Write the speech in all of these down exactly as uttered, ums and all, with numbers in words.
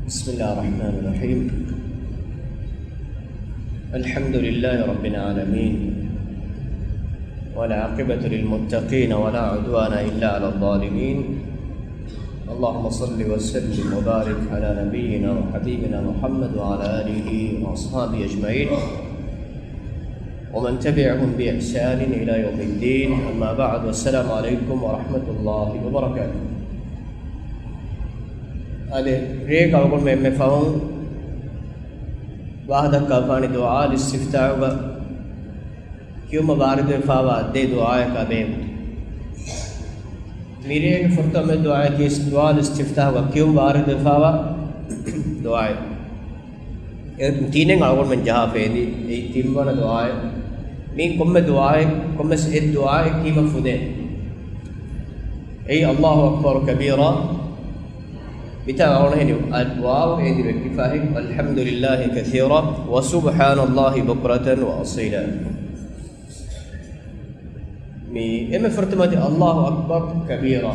بسم الله الرحمن الرحيم. الحمد لله رب العالمين، والعاقبة للمتقين، ولا عدوان إلا على الظالمين. اللهم صل وسلم وبارك على نبينا وحبيبنا محمد وعلى آله وأصحابه أجمعين، ومن تبعهم بإحسان إلى يوم الدين. أما بعد، والسلام عليكم ورحمة الله وبركاته. އަދި ރޭގަ އަޅުގަނޑުމެން އެންމެ ފަހުން ވާހަކަ ދައްކާފާނީ ދުޢާ އިސްތިފްތާޙުގަ ކިޔުމަށް ވާރިދުވެފާވާ ދެ ދުޢާއަކާ ބެހޭގޮތުން. މިރޭގެ ފުރަތަމަ ދުޢާއަކީ ދުޢާ އިސްތިފްތާޙުގަ ކިޔުން ވާރިދުވެފާވާ ދުޢާއެއް. އެ ތިނެއް އަޅުގަނޑުމެން ޖަހާފައި އެދި، އެއީ ތިންވަނަ ދުޢާއެއް. މީ ކޮންމެ ދުޢާއެއް، ކޮންމެސް އެއް ދުޢާއެއް ކީމަ ފުދޭނެ. އެއީ الله أكبر كبيرا، މިތާ އަޅުގަނޑު ހެނި އަލް ވާވް އެދި ވެއްކިފާހި، والحمد لله كثيرا وسبحان الله بكرة وأصيلا. މި އެންމެ ފުރަތަމަ އޮތީ الله أكبر كبيرا.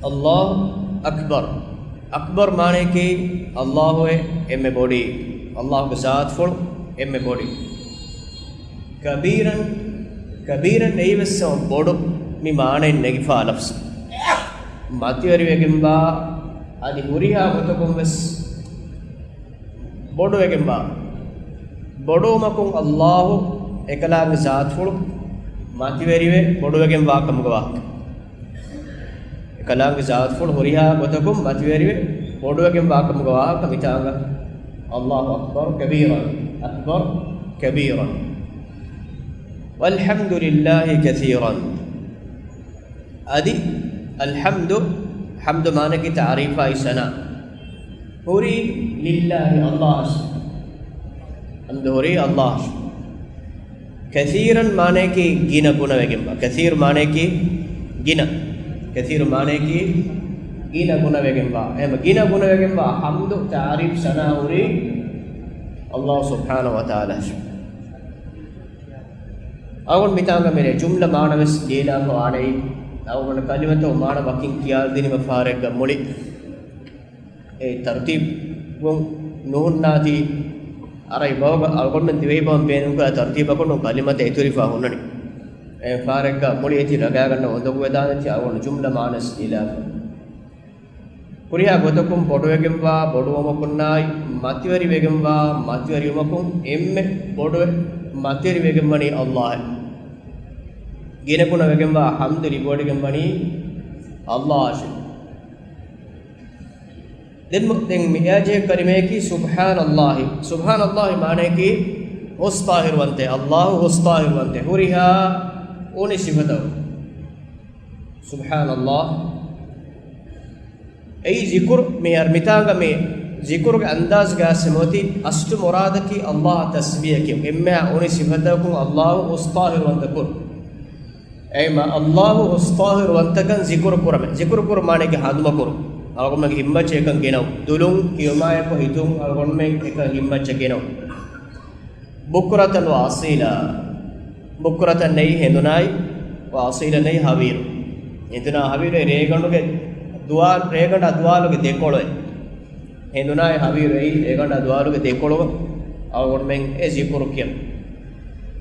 الله أكبر. އަކްބަރު މާނަޔަކީ ﷲ އެންމެ ބޮޑީ، ﷲގެ ޒާތުފުޅު އެންމެ ބޮޑީ. ކަބީރަން، ކަބީރަން އެއީވެސް ބޮޑު މި މާނައިން ނެގިފާ ލަފްޒު. މަތިވެރިވެގެންވާ އަދި ހުރިހާ ގޮތަކުން ވެސް ބޮޑުވެގެންވާ. ބޮޑުވުމަކުން ﷲ އެކަލާނގެ ޒާތުފުޅު މަތިވެރިވެ ބޮޑުވެގެންވާ ކަމުގަ ވާހަކަ. އެކަލާނގެ ޒާތުފުޅު ހުރިހާ ގޮތަކުން މަތިވެރިވެ ބޮޑުވެގެންވާ ކަމުގަ ވާހަކަ މިތާނގަ. الله أكبر كبيرا، أكبر كبيرا. والحمد لله كثيرا. އަދި الحمد، ޙަމްދު މާނައަކީ ތަޢުރީފާއި ސަނާ. ހުރީ لله، ﷲ އަށް. ޙަމްދު ހުރީ ﷲ އަށް. كثيرا މާނައަކީ ގިނަ ގުނަވެގެންވާ. كثير މާނައަކީ ގިނަ. كثير މާނައަކީ ގިނަ ގުނަވެގެންވާ. އެހެން ގިނަ ގުނަވެގެންވާ ޙަމްދު، ތަޢުރީފް، ސަނާ ހުރީ ﷲ سبحانه وتعالى އަށް. އަޅުގަނޑު މިތާނގަ މިރޭ ޖުމްލަ މާނަ ވެސް ލިޔެލާފަ ވާނެއީ، އަޅުގަނޑު ކަލިމަތައް މާނަ ވަކިން ކިޔާދިނީމަ ފަހަރެއްގަ މުޅި އެ ތަރުތީބުން ނުހުންނާތީ، އަރައި ބަހުގަ އަޅުގަނޑުމެން ދިވެހި ބަހުން ބޭނުންކުރާ ތަރުތީބަކުން ކަލިމަތައް އިތުރިފަ ހުންނަނީ. އެ ފަހަރެއްގަ މުޅި އެތި ރަގާގަންނަ އުނދަގޫވެދާނެތީ އަޅުގަނޑު ޖުމްލަ މާނަ ވެސް ލިޔެލާފަ. ހުރިހާ ގޮތަކުން ބޮޑުވެގެންވާ، ބޮޑުވުމަކުންނާއި، މަތިވެރިވެގެންވާ، މަތިވެރިވުމަކުން އެންމެ ބޮޑުވެ، މަތިވެރިވެގެންވަނީ ﷲ އެ. ގިނަގުނަވެގެންވާ ޙަމްދު ލިބިވަޑައިގެންވަނީ ﷲ އަށެ. ދެން މު-، ދެން މިއާ ޖެހޭ ކަލިމަޔަކީ ސުބްޙާނަﷲ. ސުބްޙާނަﷲ މާނަޔަކީ ހުސް ޠާހިރުވަންތައެއް، ﷲ ހުސް ޠާހިރުވަންތައެއް. ހުރިހާ އުނި ސިފަތައް، ސުބްޙާނަﷲ. އެއީ ޒިކުރު މި އަރ-، މިތާނގަ މި ޒިކުރުގެ އަންދާޒުގަ ސެމޯތި އަސްލު މުރާދަކީ ﷲ ތަސްބީޙަ ކިޔުން. އެންމެހާ އުނި ސިފަތަކުން ﷲ ހުސް ޠާހިރުވަންތަ ކުރު. އެއީ މާ، ﷲ ހުސް ޠާހިރުވަންތަކަން ޒިކުރު ކުރަމޭ. ޒިކުރު ކުރު މާނައަކީ ހަނދުމަ ކުރު. އަޅުގަނޑުމެންގެ ހިއްމަތް އެކަން ގެނައު. ދުލުން ކިޔުމާއެކު ހިތުން އަޅުގަނޑުމެން އެކަން ހިއްމަތް އެ ގެނައު. بكرة وأصيلا. ބުކްރަތަން އެއީ ހެނދުނާއި، ވައަޞީލަން އެއީ ހަވީރު. ހެނދުނާ ހަވީރު އެއީ ރޭގަނޑުގެ ދުވާ-، ރޭގަނޑާ ދުވާލުގެ ދެކޮޅު އެއް. ހެނދުނާއި ހަވީރު އެއީ ރޭގަނޑާ ދުވާލުގެ ދެކޮޅު އަޅުގަނޑުމެން އެ ޒިކުރު ކިޔަން.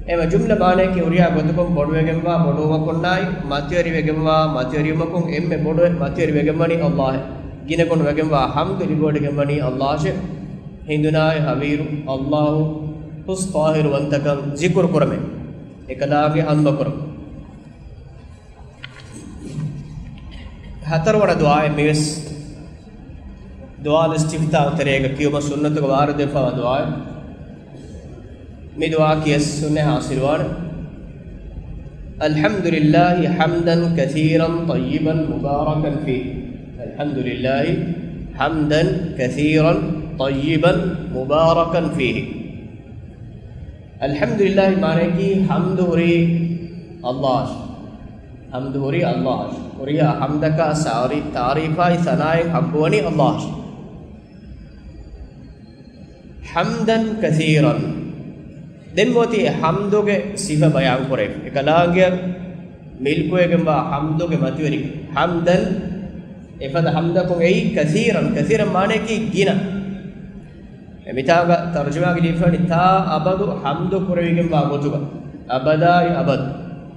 އެމަ ޖުމްލަ މާނައަކީ ހުރިހާ ގޮތަކުން ބޮޑުވެގެންވާ، ބޮޑުވުމަކުންނާއި، މަތިވެރިވެގެންވާ، މަތިވެރިވުމަކުން އެންމެ ބޮޑުވެ، މަތިވެރިވެގެންވަނީ ﷲ އެ. ގިނަގުނަވެގެންވާ ޙަމްދު ލިބިވަޑައިގެންވަނީ ﷲ އަށެ. ހެނދުނާއި ހަވީރު ﷲ ހުސް ޠާހިރުވަންތަކަން ޒިކުރު ކުރަމޭ. އެކަލާނގެ ހަނދުމަ ކުރަމޭ. ހަތަރުވަނަ ދުޢާއެއް މިވެސް ދުޢާ އިސްތިފްތާޙު ތެރޭގަ ކިޔުމަށް ސުންނަތުގަ ވާރިދުވެފައިވާ ދުޢާއެއް. މި ދުޢާއަކީ ސުންނަތް ޙާޞިލުވާނެ. الحمد لله حمدا كثيرا طيبا مباركا فيه. الحمد لله حمدا كثيرا طيبا مباركا فيه. الحمد لله މާނައަކީ ޙަމްދު ހުރީ ﷲ އަށް. ޙަމްދު ހުރީ ﷲ އަށް. ހުރިހާ ޙަމްދަކާ ސާރި-، ތާރީފާއި ސަނާއެއް ޙައްޤުވަނީ ﷲ އަށް. حمدا كثيرا. ދެން މިއޮތީ އެ ޙަމްދުގެ ސިފަ ބަޔާން ކުރެވި. އެކަލާނގެއަށް މިލްކުވެގެންވާ ޙަމްދުގެ މަތިވެރި. حمدا އެފަދަ ޙަމްދަކުން އެއީ ކަސީރަން، ކަސީރަން މާނަޔަކީ ގިނަ. އެ މިތާގަ ތަރުޖަމާގެ ލިޔެފަ ވަނީ ތާ އަބަދު ޙަމްދު ކުރެވިގެންވާ ގޮތުގަ، އަބަދާއި އަބަދު.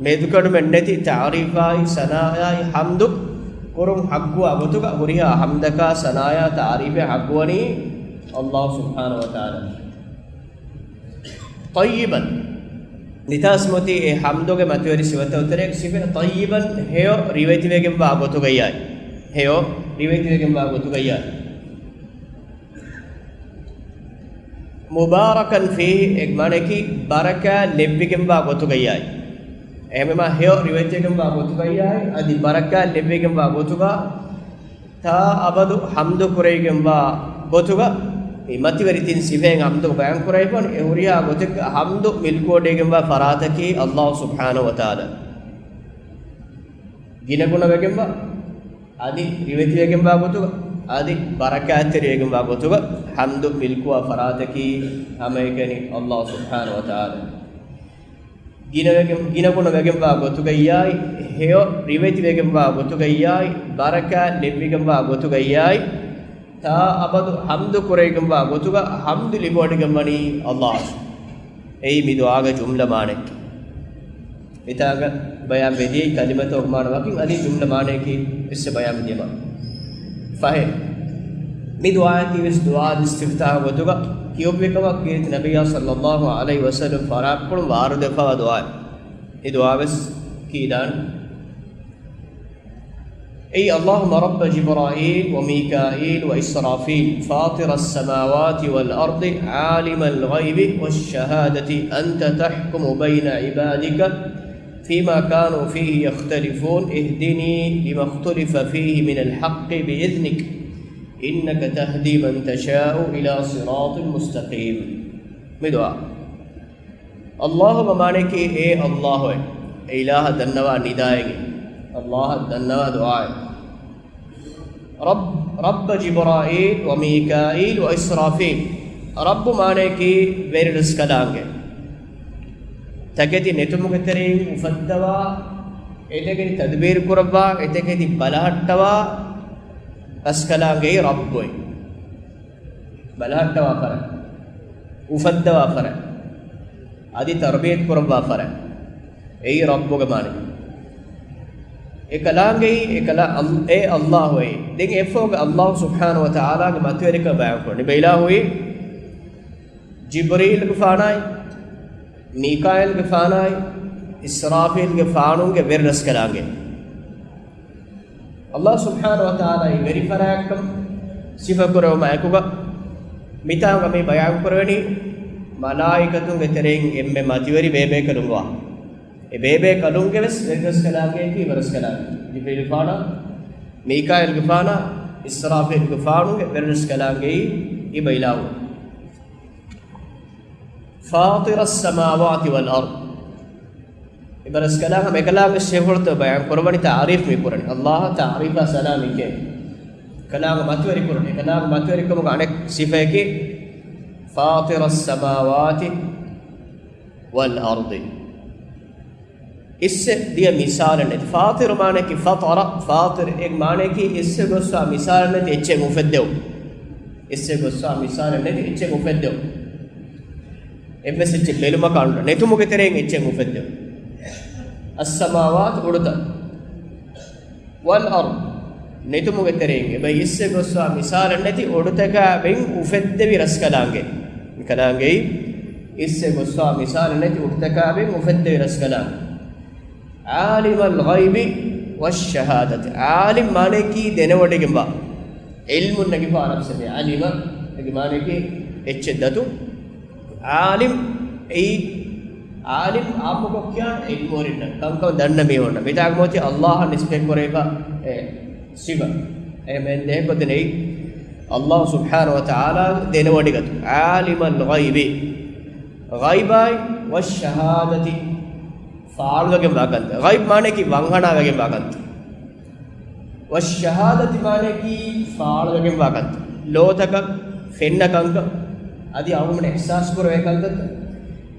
މެދުކަޑުމެއް ނެތި ތަޢުރީފާއި ސަނާޔާއި ޙަމްދު ކުރުން ޙައްޤުވާ ގޮތުގަ، ހުރިހާ ޙަމްދަކާ ސަނާޔާ ތަޢުރީފެއް ޙައްޤުވަނީ ﷲ ސުބްޙާނަހޫ ވަތަޢާލާ. ޠައްޔިބަން. ނިތާސްމޮތީ އެ ޙަމްދުގެ މަތިވެރި ސިފަތައް ތެރޭގެ ސިފަ ޠައްޔިބަން، ހެޔޮ ރިވެތިވެގެންވާ ގޮތުގައްޔާއި. ހެޔޮ ރިވެތިވެގެންވާ ގޮތުގައްޔާއި. މުބާރަކަން ފީހި، އެ މާނަޔަކީ ބަރަކާތް ލެއްވިގެންވާ ގޮތުގައްޔާއި. އެހެންވީމާ ހެޔޮ ރިވެތިވެގެންވާ ގޮތުގައްޔާއި، އަދި ބަރަކާތް ލެއްވިގެންވާ ގޮތުގަ، ތާ އަބަދު ޙަމްދު ކުރެވިގެންވާ ގޮތުގަ، މި މަތިވެރި ތިން ސިފައިން ޙަމްދު ބަޔާން ކުރެވިފަ ވަނީ، އެ ހުރިހާ ގޮތެއްގަ ޙަމްދު މިލްކުވޮޑިގެންވާ ފަރާތަކީ ﷲ ސުބްޙާނަހޫ ވަތަޢާލާ. ގިނަގުނަވެގެންވާ، އަދި ރިވެތިވެގެންވާ ގޮތުގަ، އަދި ބަރަކާތްތެރިވެގެންވާ ގޮތުގަ ޙަމްދު މިލްކުވާ ފަރާތަކީ ހަމައެކަނި ﷲ ސުބްޙާނަހޫ ވަތަޢާލާ. ގިނަވެގެން، ގިނަގުނަވެގެންވާ ގޮތުގައްޔާއި، ހެޔޮ ރިވެތިވެގެންވާ ގޮތުގައްޔާއި، ބަރަކާތް ލެއްވިގެންވާ ގޮތުގައްޔާއި، ތާ އަބަދު ޙަމްދު ކުރެވިގެންވާ ގޮތުގަ ޙަމްދު ލިބިވަޑައިގެންވަނީ ﷲ. އެއީ މި ދުޢާގެ ޖުމްލަ މާނައެއް. މިތާގަ ބަޔާން ވެދިޔައީ ކަލިމަތަކުގެ މާނަ ވަކިން އަދި ޖުމްލަ މާނައަކީ އެއްސެ ބަޔާން ވެދިޔަމާ. ފަހެ، މި ދުޢާއަކީ ވެސް ދުޢާ އިސްތިފްތާޙު ގޮތުގަ ކިޔުއްވި ކަމަށް ކީރިތި ނަބިއްޔާ ޞައްލައްލާހު ޢަލައިހި ވަސައްލަމް ފާރާއްކުޅުން ވާރިދުވެފަވާ ދުޢާއެއް. މި ދުޢާ ވެސް ކީދާނެ. أي اللهم رب جبرائيل وميكائيل وإسرافيل فاطر السماوات والأرض عالم الغيب والشهادة أنت تحكم بين عبادك فيما كانوا فيه يختلفون اهدني لما اختلف فيه من الحق بإذنك إنك تهدي من تشاء إلى صراط مستقيم. މި ދުޢާ. ﷲ މާނައަކީ އޭ ﷲ އޭ. އެ އިލާހަށް ދަންނަވާ ނިދާއެއް. ﷲ އަށް ދަންނަވާ ދުޢާއެއް. رب، رب جبرائيل وميكائيل وإسرافيل. ރައްބު މާނައަކީ ވެރިރަސްކަލާނގެ. ތަކެތި ނެތުމުގެ ތެރެއިން އުފައްދަވާ، އެތަކެތި ތަދުބީރު ކުރައްވާ، އެތަކެތި ބަލަހައްޓަވާ ރަސްކަލާނގެއީ ރައްބުއޭ. ބަލަހައްޓަވާ ފަރާތް، އުފައްދަވާ ފަރާތް، އަދި ތަރުބިޔަތު ކުރައްވާ ފަރާތް. އެއީ ރައްބުގެ މާނަ. އެކަލާނގެއީ، އެކަލާ އަލް-، އޭ ﷲ އޭ. ދެން އެއަށްފަހުގަ ﷲ ސުބްޙާނަހޫ ވަތަޢާލާގެ މަތިވެރިކަން ބަޔާންކުރަނީ. ބައިލާހުއީ ޖިބްރީލްގެފާނާއި، މީކާއީލްގެފާނާއި، އިސްރާފީލްގެފާނުގެ ވެރިރަސްކަލާނގެ. ﷲ ސުބްޙާނަހޫ ވަތަޢާލާ ވެރިފަރާތްކަން ސިފަކުރެވުމާ އެކުގަ، މިތާނގަ މި ބަޔާންކުރެވެނީ މަލާއިކަތުންގެ ތެރެއިން އެންމެ މަތިވެރި ބޭބޭކަލުންވާ. އެ ބޭބޭކަލުންގެ ވެސް ވެރިރަސްކަލާނގެއަކީ ވެރިރަސްކަލާނގެ. ޖިބްރީލްގެފާނާ، މީކާއީލްގެފާނާ، އިސްރާފީލްގެފާނުގެ ވެރިރަސްކަލާނގެއީ އިބައިލާހު. فاطر السماوات والأرض. އެބަރަސްކަލާނގެ ހަމަ އެކަލާނގެ ސިފަތައް ބަޔާން ކުރައްވަނީ ތަޢުރީފް މި ކުރަނީ. ﷲ އަށް ތަޢުރީފާ ސަލާމް މިކޭ. ކަލާނގެ މަތިވެރި ކުރަނީ. އެކަލާނގެ މަތިވެރިކަމުގެ އަނެއް ސިފައަކީ فاطر السماوات والأرض. އިސްވެ ދިޔަ މިސާލެއް ނެތި. ފާޠިރު މާނައަކީ ފަޠަރަ، ފާޠިރު އޭގެ މާނައަކީ އިސްވެ ގޮއްސާ މިސާލެއް ނެތި އެއްޗެއް އުފެއްދެވުން. އިސްވެ ގޮއްސާ މިސާލެއް ނެތި އެއްޗެއް އުފެއްދެވުން. އެއްވެސް އެއްޗެއް ބެލުމަކާ ނުލާ. ނެތުމުގެ ތެރެއިން އެއްޗެއް އުފެއްދެވުން. السماوات އުޑުތައް. والأرض ނެތުމުގެ ތެރެއިން އެބައި އިސްވެ ގޮއްސާ މިސާލެއް ނެތި އުޑުތަކާ ބެން އުފެއްދެވި ރަސްކަލާނގެ. މިކަލާނގެއީ އިސްވެ ގޮއްސާ މިސާލެއް ނެތި އުޑުތަކާ ބެން އުފެއްދެވި ރަސްކަލާނގެ. عالم الغيب والشهادة. ޢާލިމް މާނައަކީ ދެނެވޮޑިގެންވާ. ޢިލްމުން ނެގިފާ ރަސްކަލެއް. ޢަލިމަ އޭގެ މާނައަކީ އެއްޗެއް ދަތު. ޢާލިމް އެއީ، ޢާލިމް ޢާއްމުކޮށް ކިޔާން ޢިލްމުވެރިންނަށް، ކަންކަން ދަންނަ މީހުންނަށް. މިތާގަ މޯތި ﷲ އަށް ނިސްބަތް ކުރެވިފަ އެ ސިފަ. އެ މެން ދޭކޮށްދެނެއީ ﷲ ސުބްޙާނަހޫ ވަތަޢާލާ ދެނެވޮޑިގަތު. عالم الغيب، ޣައިބާއި، والشهادة، ފާޅުވެގެންވާ ކަންތައް. ޣައިބް މާނައަކީ ވަންހަނާވެގެންވާ ކަންތައް. والشهادة މާނައަކީ ފާޅުވެގެންވާ ކަންތައް. ލޯތަކަށް ފެންނަ ކަންކަން، އަދި އަޅުގަނޑު އިޙްސާސް ކުރެވޭ ކަންތައް.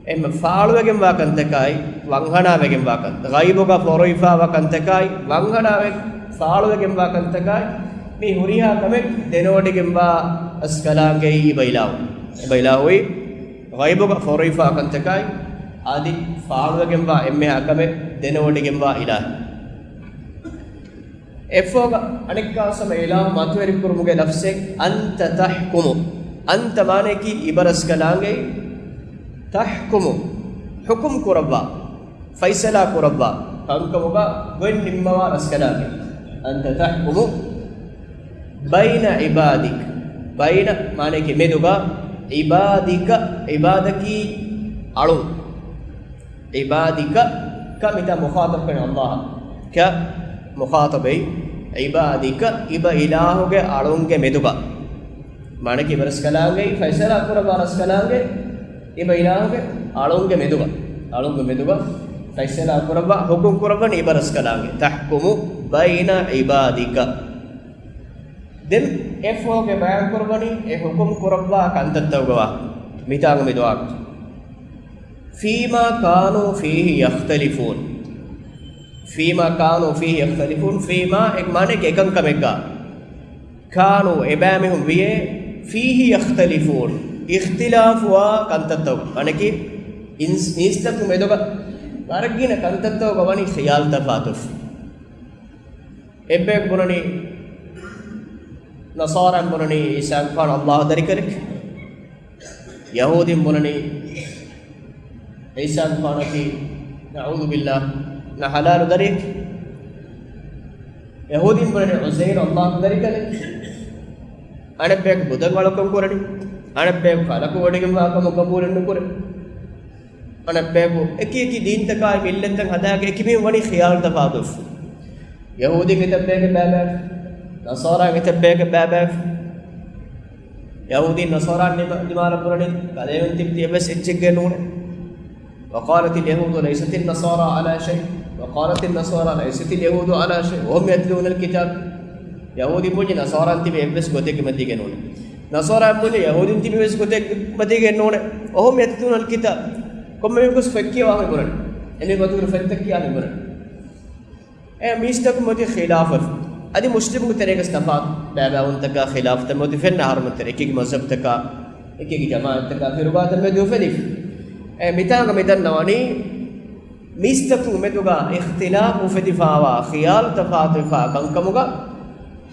އެހެން ފާޅުވެގެންވާ ކަންތަކާއި، ވަންހަނާވެގެންވާ ކަންތައް. ޣައިބުގަ ފޮރުވިފާވާ ކަންތަކާއި، ވަންހަނާވެ-، ފާޅުވެގެންވާ ކަންތަކާއި، މި ހުރިހާ ކަމެއް ދެނެވޮޑިގެންވާ ރަސްކަލާނގެއީ އިބަ އިލާހު. އިބަ އިލާހުއީ ޣައިބުގަ ފޯރުވިފާ ކަންތަކާއި، އަދި ފާޅުވެގެންވާ އެންމެހާ ކަމެއް ދެނެވޮޑިގެންވާ އިލާހު. އެއްފަހުގަ އަނެއްކާވެސް ހަމަ އިލާހު މަތިވެރިކުރުމުގެ ލަފްޒެއް، أنت تحكم. أنت މާނައަކީ އިބަ ރަސްކަލާނގެއީ، تحكم، ޙުކުމް ކުރައްވާ، ފައިސަލާ ކުރައްވާ، ކަންކަމުގަ ގޮތް ނިންމަވާ ރަސްކަލާނގެ. أنت تحكم بين عبادك. بين މާނައަކީ މެދުގަ، عبادك، عبادكީ އަޅުން. عبادك، ކަ މިތާ މުޚާޠަބު ކަން ﷲ. ކަ މުޚާޠަބެއް. عبادك، އިބަ އިލާހުގެ އަޅުންގެ މެދުގަ. މާނައަކީ އިބަ ރަސްކަލާނގެ، ފައިސަލާ ކުރައްވާ ރަސްކަލާނގެ، އިބަ އިލާހުގެ އަޅުންގެ މެދުގަ. އަޅުންގެ މެދުގަ ފައިސަލާ ކުރައްވާ، ޙުކުމް ކުރައްވަނީ އިބަ ރަސްކަލާނގެ. تحكم بين عبادك. ދެން އެއްފަހުގެ ބަޔާން ކުރައްވަނީ އެ ޙުކުމް ކުރައްވާ ކަންތައްތަކުގަ ވާ މިތާނގަ މި ދުޢާ. فيما كانوا فيه يختلفون. فيما كانوا فيه يختلفون. فيما އެ މާނައަކީ އެކަންކަމެއްގަ. كانوا އެބައިމީހުން ވިޔޭ، فيه يختلفون، އިޚްތިލާފުވާ ކަންތައްތަކު. މާނައަކީ އިންސް-، މީސްތަކު މެދުގަ ވަރަށް ގިނަ ކަންތައްތަކުގަ ވަނީ ޚިޔާލު ތަފާތު. އެއްބަޔަކު ބުނަނީ، ނަޞާރާއިން ބުނަނީ ޢީސާގެފާނު ﷲ ދަރިކަލެކޭ. ޔަހޫދީން ބުނަނީ ޢީސާގެފާނަކީ، نعوذ بالله، ނަހަލާލު ދަރިއެކޭ. ޔަހޫދީން ބުނަނީ ޢުޒައިރު ﷲ ގެ ދަރިކަލެކޭ. އަނެއްބަޔަކު ބުދަށް އަޅުކަން ކުރަނީ. އަނެއްބަޔަކު ފަލަކު ވޮޑިގެންވާ ކަމަށް ގަބޫލެއް ނުކުރޭ. އަނެއްބަޔަކު އެކި އެކި ދީންތަކާއި މިއްލަތްތައް ހަދާގެ އެކި މީހުން ވަނީ ޚިޔާލު ތަފާތުވެފަ. ޔަހޫދީން އެތައް ބަޔަކަށް ބައިބައިފަ. ނަޞާރާ އެތައް ބަޔަކަށް ބައިބައިފަ. ޔަހޫދީން ނަޞާރާ ނިމ-، ނިމާލަށް ބުނަނީ ކަލޭމެން ތިބި އެއްވެސް އެއްޗެއްގެ ނޫނޭ. وقالت اليهود ليست النصارى على شيء، وقالت النصارى ليست اليهود على شيء، وهم يتلون الكتاب. ޔަހޫދީން ބުނީ ނަޞާރާ ތިބި އެއްވެސް ގޮތެއްގެ މަތީގަ ނޫނޭ. ނަޞާރާއިން ބުނީ ޔަހޫދީން ތިބި އެއްވެސް ގޮތެއްގެ މަތީގަ ނޫނޭ. وهم يتلون الكتاب. ކޮންމެ މީހަކުވެސް ފޮތް ކިޔަވާ މި ބުނަނީ. އެމީހުން ގޮތުގަ ފޮތްތައް ކިޔާ މި ބުނަނީ. އެ މީސްތަކުން މަތީ ޚިލާފުވެފަ. އަދި މުސްލިމުންގެ ތެރޭގަ ތަފާތު ބައިބައިވުންތަކާ ޚިލާފުތައް މަތީ ފެންނަ އަހަރުމެން ތެރޭ އެކި އެކި މަޒްހަބްތަކާ، އެކި އެކި ޖަމާޢަތްތަކާ، ފިރުގާތައް މެދު އުފެދިފަ. އެ މިތާނގަ މި ދަންނަވަނީ މީސްތަކުން މެދުގަ އިޚްތިލާފު އުފެދިފާވާ، ޚިޔާލު ތަފާތުވެފާ ކަންކަމުގަ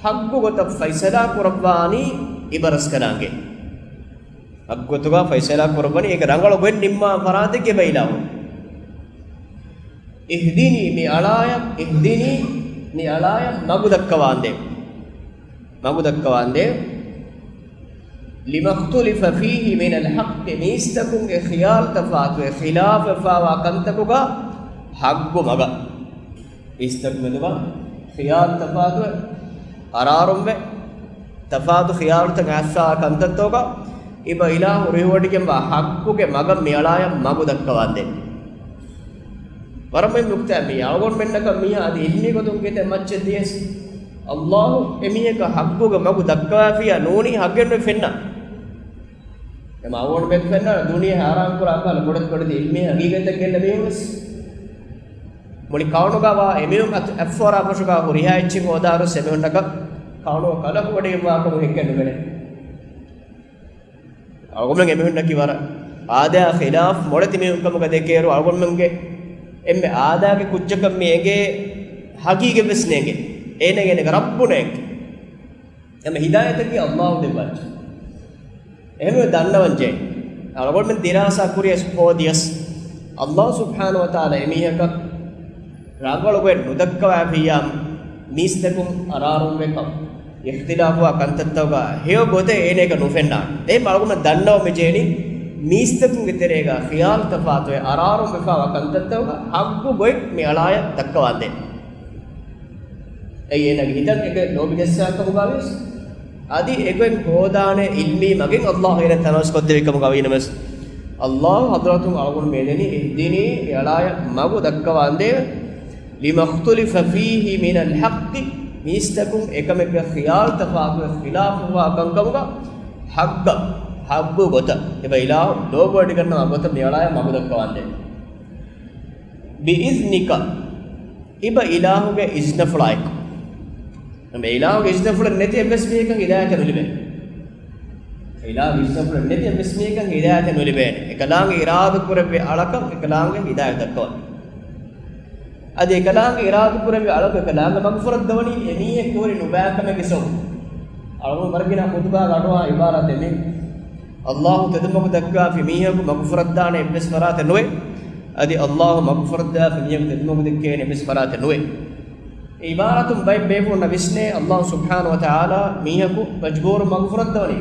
ޙައްޤު ގޮތަށް ފައިސަލާ ކުރައްވާނީ އިބަރަސްކަލާނގެ. ޙައްޤު ގޮތުގަ ފައިސަލާ ކުރައްވަނީ އޭގެ ރަނގަޅު ގޮތް ނިންމާ ފަރާތެއްގެ ބައިލާހު. اهدني މި އަޅާޔަށް، اهدني މި އަޅާޔަށް މަގު ދައްކަވާނދޭ. މަގު ދައްކަވާނދޭ. لما اختلف فيه من الحق މީސްތަކުންގެ ޚިޔާލު ތަފާތުވެ ޚިލާފުވެފާވާ ކަންތަކުގަ ޙައްޤު މަގަށް. މީސްތަކު މެދުގަ ޚިޔާލު ތަފާތުވެ ޤަރާރުންވެ ތަފާތު ޚިޔާލުތައް އައިސްފާވާ ކަންތައްތަކުގަ އިބަ އިލާހު ރުހިވޮޑިގެންވާ ޙައްޤުގެ މަގަށް މި އަޅާޔަށް މަގު ދައްކަވާނދޭ. ވަރަށް މުހިންމު ނުކުތާ މީ. އަޅުގަނޑުމެންނަކަށް މީހާ އަދި ޢިލްމީ ގޮތުން ގެތެއް މައްޗެއް ދިޔަސް، ﷲ އެމީހަކަށް ޙައްޤުގެ މަގު ދައްކަވާފިއްޔާ ނޫނީ ޙައްޤެއްނު ފެންނަ. އެމަ އަޅުގަނޑުމެން ފެންނަ ދުނިޔެ ހައިރާން ކުރާ ކަހަލަ ބޮޑެތި ބޮޑެތި ޢިލްމީ ޙަޤީޤަތެއް ގެންނަ މީހުންވެސް. މުޅި ކައުނުގަ ވާ އެމީހުން އަތު އެއްފަހަރާ ފަށުގަ ހުރިހާ އެއްޗެއް ހޯދާއިރު އެމީހުންނަކަށް ކައުނު ކަލަކު ވޮޑިގެންވާކަމު ހެއްކެއް ނުފެނޭ. އަޅުގަނޑުމެން އެމީހުންނަކީ ވަރަށް އާދަޔާ ޚިލާފް މޮޅެތި މީހުން ކަމުގަ ދެކޭއިރު، އަޅުގަނޑުމެންގެ އެންމެ އާދައިގެ ކުއްޖަކަށް މި އެނގޭ ޙަޤީޤަތްވެސް ނޭނގެ. އޭނަގެ އޭނަގެ ރައްބު ނޭނގެ. އެންމެ ހިދާޔަތަކީ ﷲ ދެއްވާ އެއްޗެއް. އެހެންވެ ދަންނަވަންޖެހޭ. އަޅުގަނޑުމެން ދިރާސާ ކުރިޔަސް ހޯދިޔަސް، ﷲ ސުބްޙާނަހޫ ވަތަޢާލާ އެމީހަކަށް ރަނގަޅުގޮތް ނުދައްކަވާފިއްޔާ، މީސްތަކުން އަރާރުންވެ ކަމު، އިޚްތިލާފުވާ ކަންތައްތަކުގަ ހެޔޮ ގޮތެއް އޭނައަކަށް ނުފެންނާ. އެހެން އަޅުގަނޑު ދަންނަވަން މި ޖެހެނީ، މީސްތަކުންގެ ތެރޭގަ ޚިޔާލު ތަފާތުވެ އަރާރުން ވެފާވާ ކަންތައްތަކުގަ ޙައްޤު ގޮތް މި އަޅާޔަށް ދައްކަވާނދޭ. އެއީ އޭނަގެ ހިތަށް އެގޮތް ލޯބި ޖައްސާކަމުގަވިޔަސް، އަދި އެގޮތް ހޯދާނެ ޢިލްމީ މަގެއް ﷲ އޭނަ ތަނަވަސްކޮށްދެއްވިކަމުގަވީނަމަވެސް، ﷲ ޙަޟްރަތުން އަޅުގަނޑު މިއެދެނީ، اهدني މި އަޅާޔަށް މަގު ދައްކަވާނދޭ، لما اختلف فيه من الحق މީސްތަކުން އެކަމެއްގެ ޚިޔާލު ތަފާތުވެ ޚިލާފުވާ ކަންކަމުގަ ޙައްޤަށް، ޙައްޤު ގޮތަށް، އެބަ އިލާހު ލޯބިވޮޑިގަންނަވާ ގޮތަށް މި އަޅާޔަށް މަގު ދައްކަވާނދޭ. بإذنك އިބަ އިލާހުގެ އިޒްނަފުޅާއެކު. އެ އިލާހުގެ އިޒްނަފުޅެއް ނެތި އެއްވެސް މީހަކަށް ހިދާޔަތެއް ނުލިބޭނެ. އެ އިލާހުގެ އިޒްނަފުޅެއް ނެތި އެއްވެސް މީހަކަށް ހިދާޔަތެއް ނުލިބޭނެ. އެކަލާނގެ އިރާދަ ކުރެއްވި އަޅަކަށް އެކަލާނގެ ހިދާޔަތް ދައްކަވަން. އަދި އެކަލާނގެ އިރާދަ ކުރެއްވި އަޅަކަށް އެކަލާނގެ މަގުފުރައްދަވަނީ އެ މީހެއްގެ ހުރި ނުބައިކަމެއްގެ ސަބަބުން. އަޅުގަނޑު ވަރަށް ގިނަ ޚުތުބާގަ އަޑުއަހާ އިބާރާތެއް މީ. އައްލާހު ތެދުމަގު ދައްކާފި މީހަކު މަގުފުރައްދާނެ އެއްވެސް ފަރާތެއް ނުވޭ. އަދި އައްލާހު މަގުފުރައްދާފި މީހަކު ތެދުމަގު ދެއްކޭނެ އެއްވެސް ފަރާތެއް ނުވޭ. އެ އިބާރާތުން ބައެއް ބޭފުޅުންނަށް ވިސްނޭ، އައްލާހު ސުބްޙާނަހު ވަތަޢާލާ މީހަކު މަޖްބޫރު މަގުފުރައްދަވަނީ.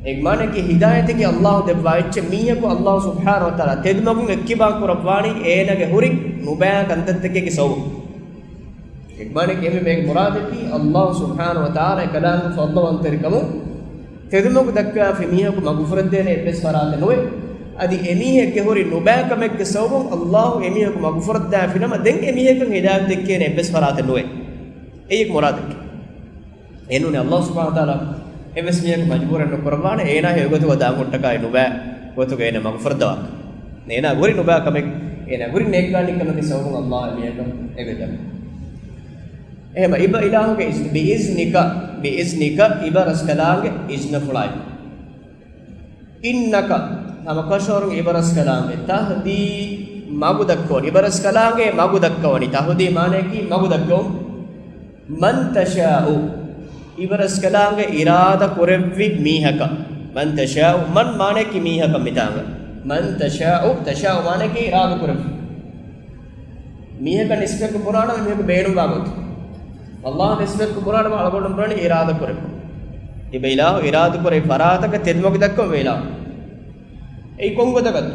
އޭގެ މާނައަކީ ހިދާޔަތަކީ އައްލާހު ދެއްވާ އެއްޗެއް މީހަކު އައްލާހު ސުބްޙާނަހު ވަތަޢާލާ ތެދުމަގުން އެއްކިބާ ކުރައްވާނީ އޭނާގެ ހުރި ނުބައި ކަންތައްތަކެއްގެ ސަބަބުން. އެގްމާނެކޭ މޭގެ މުރާދަކީ، އައްލާހު ސުބްޙާނަހު ވަތަޢާލާ އެކަލާނގެ ފަޟްލުވަންތެރިކަމުން ތެދުމަގު ދައްކާފި މީހަކު މަގުފުރައްދޭނެ އެއްވެސް ފަރާތެއް ނުވޭ. އަދި އެމީހެއްގެ ހުރި ނުބައިކަމެއްގެ ސަބަބުން އައްލާހު އެމީހަކު މަގުފުރައްދާފިނަމަ، ދެން އެމީހަކަށް ހިދާޔަތް ދެއްކޭނެ އެއްވެސް ފަރާތެއް ނުވޭ. އެއީ މުރާދަކީ. އެހެންނޫނީ އައްލާހު ސުބްޙާނަހު ވަތަޢާލާ އެއްވެސް މީހަކު މަޖްބޫރެއް ނުކުރައްވާނެ، އޭނާ ހެޔޮގޮތުގަ ދާން ހުއްޓަކާއި ނުބައި ގޮތުގަ އޭނާ މަގުފުރައްދަވާ. އޭނާ ހުރި ނުބައި ކަމެއް، އޭނާ ހުރި ނޭއްކާނެއްކަމެއްގެ ސަބަބުން އައްލާހު އެމީހަކަށް އެބަ ދެއްކޭ. އެހެންވީމަ އިބަ އިލާހުގެ އިޒް-، ބިއިޒްނިކަ، ބިއިޒްނިކަ އިބަ ރަސްކަލާނގެ އިޒްނަފުޅާއެކު. އިންނަކަ، ހަމަކަށަވަރުން އިބަ ރަސްކަލާނގެ، ތަހްދީ މަގު ދައްކަވަނީ، އިބަ ރަސްކަލާނގެ މަގު ދައްކަވަނީ، ތަހްދީ މާނައަކީ މަގު ދައްކަވުން. މަން ތަޝާއު، އިބަ ރަސްކަލާނގެ އިރާދަ ކުރެއްވި މީހަކަށް. މަން ތަޝާއު، މަން މާނައަކީ މީހަކަށް މިތާނގަ. މަން ތަޝާއު، ތަޝާއު މާނައަކީ އިރާދަ ކުރެއްވި. މީހަކަށް ނިސްބަތްކޮށް ބުނާނަމަ މީހަކު ބޭނުންވާ ގޮތަށް. އައްލާހަށް ނިސްބަތްކޮށް ބުނާނަމަ އަޅުގަނޑު ބުނަނީ އިރާދަ ކުރެއްވުން. އިބަ އިލާހު އިރާދަ ކުރެއްވި ފަރާތަކަށް ތެދުމަގު ދައްކަވަން އިބަ އިލާހު. އެއީ ކޮން ގޮތަކަށް؟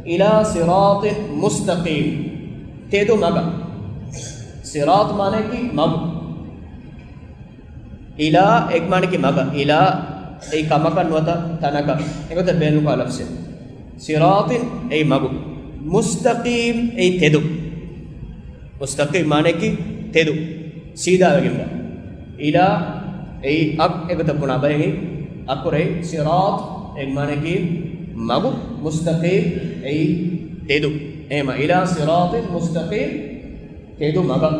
އިލާ ޞިރާޠިން މުސްތަޤީމް. ތެދު މަގަށް. ޞިރާޠު މާނައަކީ މަގު. އިލާ އެއް މާނައަކީ މަގަށް. އިލާ އެއީ ކަމަކަށް ނުވަތަ ތަނަކަށް. އެގޮތަށް ބޭނުންކުރާ ލަފްޒެއް. ޞިރާޠިން އެއީ މަގު. މުސްތަޤީމް އެއީ ތެދު. މުސްތަޤީމް މާނައަކީ ތެދު. ސީދާވެގެންވާ. އިލާ އެއީ އަށް އެގޮތަށް ބުނާ ބަހެއް އަކުރެއް. ޞިރާޠު އެއީ މާނައަކީ މަގު. މުސްތަޤީމް އެއީ ތެދު. އެހެންވީމަ އިލާ ޞިރާޠިން މުސްތަޤީމް ތެދު މަގަށް.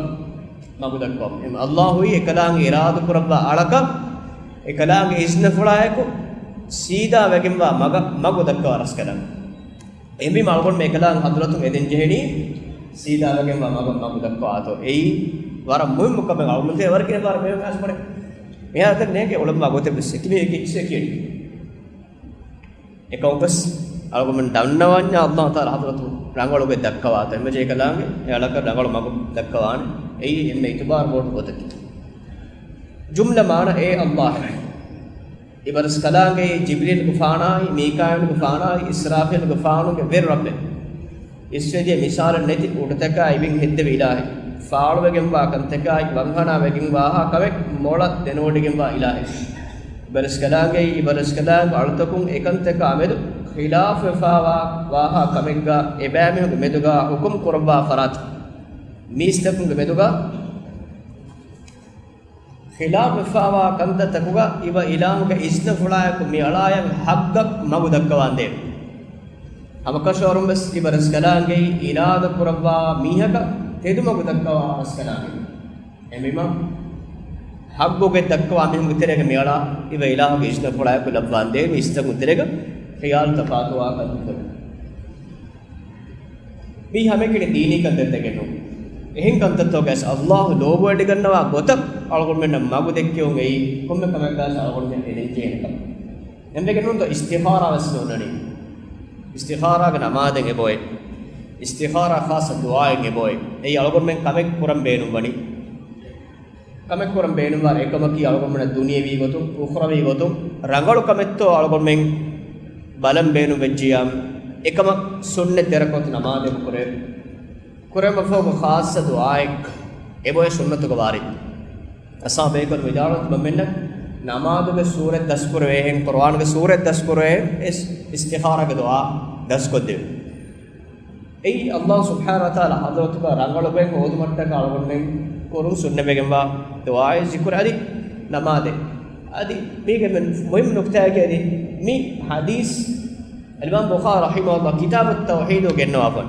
މަގު ދައްކަވަމުން. އެހެން އައްލާހުއީ އެކަލާނގެ އިރާދަ ކުރައްވާ އަޅަކަށް، އެކަލާނގެ އިޒްނަފުޅާއެކު ސީދާ ވެގެންވާ މަގަށް މަގު ދައްކަވާ ރަސްކަލާނގެ. އެހެންވީމަ އަޅުގަނޑުމެން އެކަލާނގެ ޙަޟްރަތުން އެދެން ޖެހެނީ ސީދާ ވެގެންވާ މަގަށް މަގު ދައްކަވާތޯ. އެއީ ވަރަށް މުހިއްމު ކަމެއް. އަޅުގަނޑު ވަރަށް ގިނަ ބާރަށް މި ވެސް ބުނޭ. މިހާރު ނޭނގެ އުޅެންވާ ގޮތެއް ވެސް އެކި މީހެކޭ ކިއްސެއް ކިޔަނީ. އެކަމަކުވެސް އަޅުގަނޑުމެން ދަންނަވަންޏާ އައްލާހު ތަޢާލާ ޙަޟްރަތު ރަނގަޅު ގޮތް ދައްކަވާތޯ. އެހެންވެއްޖެ އެކަލާނގެ އެ އަޅަކަށް ރަނގަޅު މަގު ދައްކަވާނެ. އެއީ އެންމެ އިތުބާރު ބޮޑު ގޮތަކީ. ޖުމްލަ މާނަ އެ އައްލާހެއް. އިބަ ރަސްކަލާނގެ ޖިބްރީލްގެފާނާއި، މީކާއީލްގެފާނާއި، އިސްރާފީލްގެފާނުގެ ވެރި ރައްބެއް. އިސްވެދިޔަ މިސާލެއް ނެތި އުޑުތަކާއި ބިން ހެއްދެވި އިލާހެއް. ފާޅުވެގެންވާ ކަންތަކާއި ވަންހަނާ ވެގެންވާހާ ކަމެއް މޮޅަށް ދެނެވޮޑިގެންވާ އިލާހެއް. އިބަ ރަސްކަލާނގެއީ، އިބަ ރަސްކަލާނގެ އަޅުތަކުން އެކަންތަކާ މެދު ޚިލާފުވެފާވާ ވާހާ ކަމެއްގާ އެބައިމީހުންގެ މެދުގާ ޙުކުމް ކުރައްވާ ފަރާތަށް. މީސްތަކުންގެ މެދުގާ ޚިލާފުވެފާވާ ކަންތައްތަކުގަ އިބަ އިލާހުގެ އިޒްނަފުޅާއެކު މިއަޅާޔަށް ޙައްޤަށް މަގު ދައްކަވާންދޭނެ. ހަމަކަށަވަރުން ވެސް އިބަ ރަސްކަލާނގެއީ އިރާދަ ކުރައްވާ މީހަކަށް ތެދުމަގު ދައްކަވާ ރަސްކަލާނގެ. އެހެންވީމަ ޙައްޤުގެ ދައްކަވާ މީހުންގެ ތެރޭގަ މިއަޅާ އިބަ އިލާހުގެ އިޒްނަފުޅާއެކު ލައްވާންދޭނެ މީސްތަކުން ތެރޭގަ ޚިޔާލު ތަފާތުވާ ކަންތައް. މީ ހަމައެކަނި ދީނީ ކަންތައްތަކެއް ނޫން. އެހެން ކަންތައްތަކުގައި ވެސް އައްލާހު ލޯބިވެޑިގަންނަވާ ގޮތަށް އަޅުގަނޑުމެންނަށް މަގު ދެއްކެވުން އެއީ ކޮންމެ ކަމެއްގައި ވެސް އަޅުގަނޑުމެން އެދެންޖެހޭނެ ކަމެއް. އެންމެގެން ނޫންތޯ އިސްތިޚާރާ ވެސް ނޯންނަނީ. އިސްތިޚާރާގެ ނަމާދެއް އެބައޮތް. އިސްތިޚާރާ ޚާއްޞަ ދުޢާއެއް އެބައޮތް. އެއީ އަޅުގަނޑުމެން ކަމެއް ކުރަން ބޭނުންވަނީ. ކަމެއް ކުރަން ބޭނުންވާ އެކަމަކީ އަޅުގަނޑުމެންނަށް ދުނިޔެވީ ގޮތުން، އުޚްރަވީ ގޮތުން ރަނގަޅު ކަމެއްތޯ އަޅުގަނޑުމެން ބަލަން ބޭނުންވެއްޖިއްޔާ، އެކަމަށް ސުންނަތް ދެ ރަކުޢަތު ނަމާދެއް ކުރެ، ކުރެވުމަށްފަހު ޚާއްޞަ ދުޢާއެއް އެބައޮތް ސުންނަތުގަ ވާރިދު. އަޞްޙާބު ބޭކަލުން ވިދާޅުވި ތިމަންމެންނަށް ނަމާދުގެ ސޫރަތް ދަސްކުރެވޭހެން، ޤުރުއާނުގެ ސޫރަތް ދަސްކުރެވޭހެން އިސް-، އިސްތިޚާރާގެ ދުޢާ ދަސްކޮށްދެވި. އެއީ އައްލާހު ސުބްޙާނަހު ވަތަޢާލާ ޙަޟްރަތުގަ ރަނގަޅު ގޮތް ހޯދުމަށްޓަކާ އަޅުގަނޑުމެން ކުރުން ސުންނަތްވެގެންވާ ދުޢާއެއް ޒިކުރެއް އަދި ނަމާދެއް. އަދި މީގެ މެން މުހިއްމު ނުކުތާއަކީ އަދި މި ޙަދީޘް އަލްއިމާމް ބުޚާރީ ރަޙިމަހުﷲ ކިތާބުއް ތައުޙީދު ގެންނަވާފަ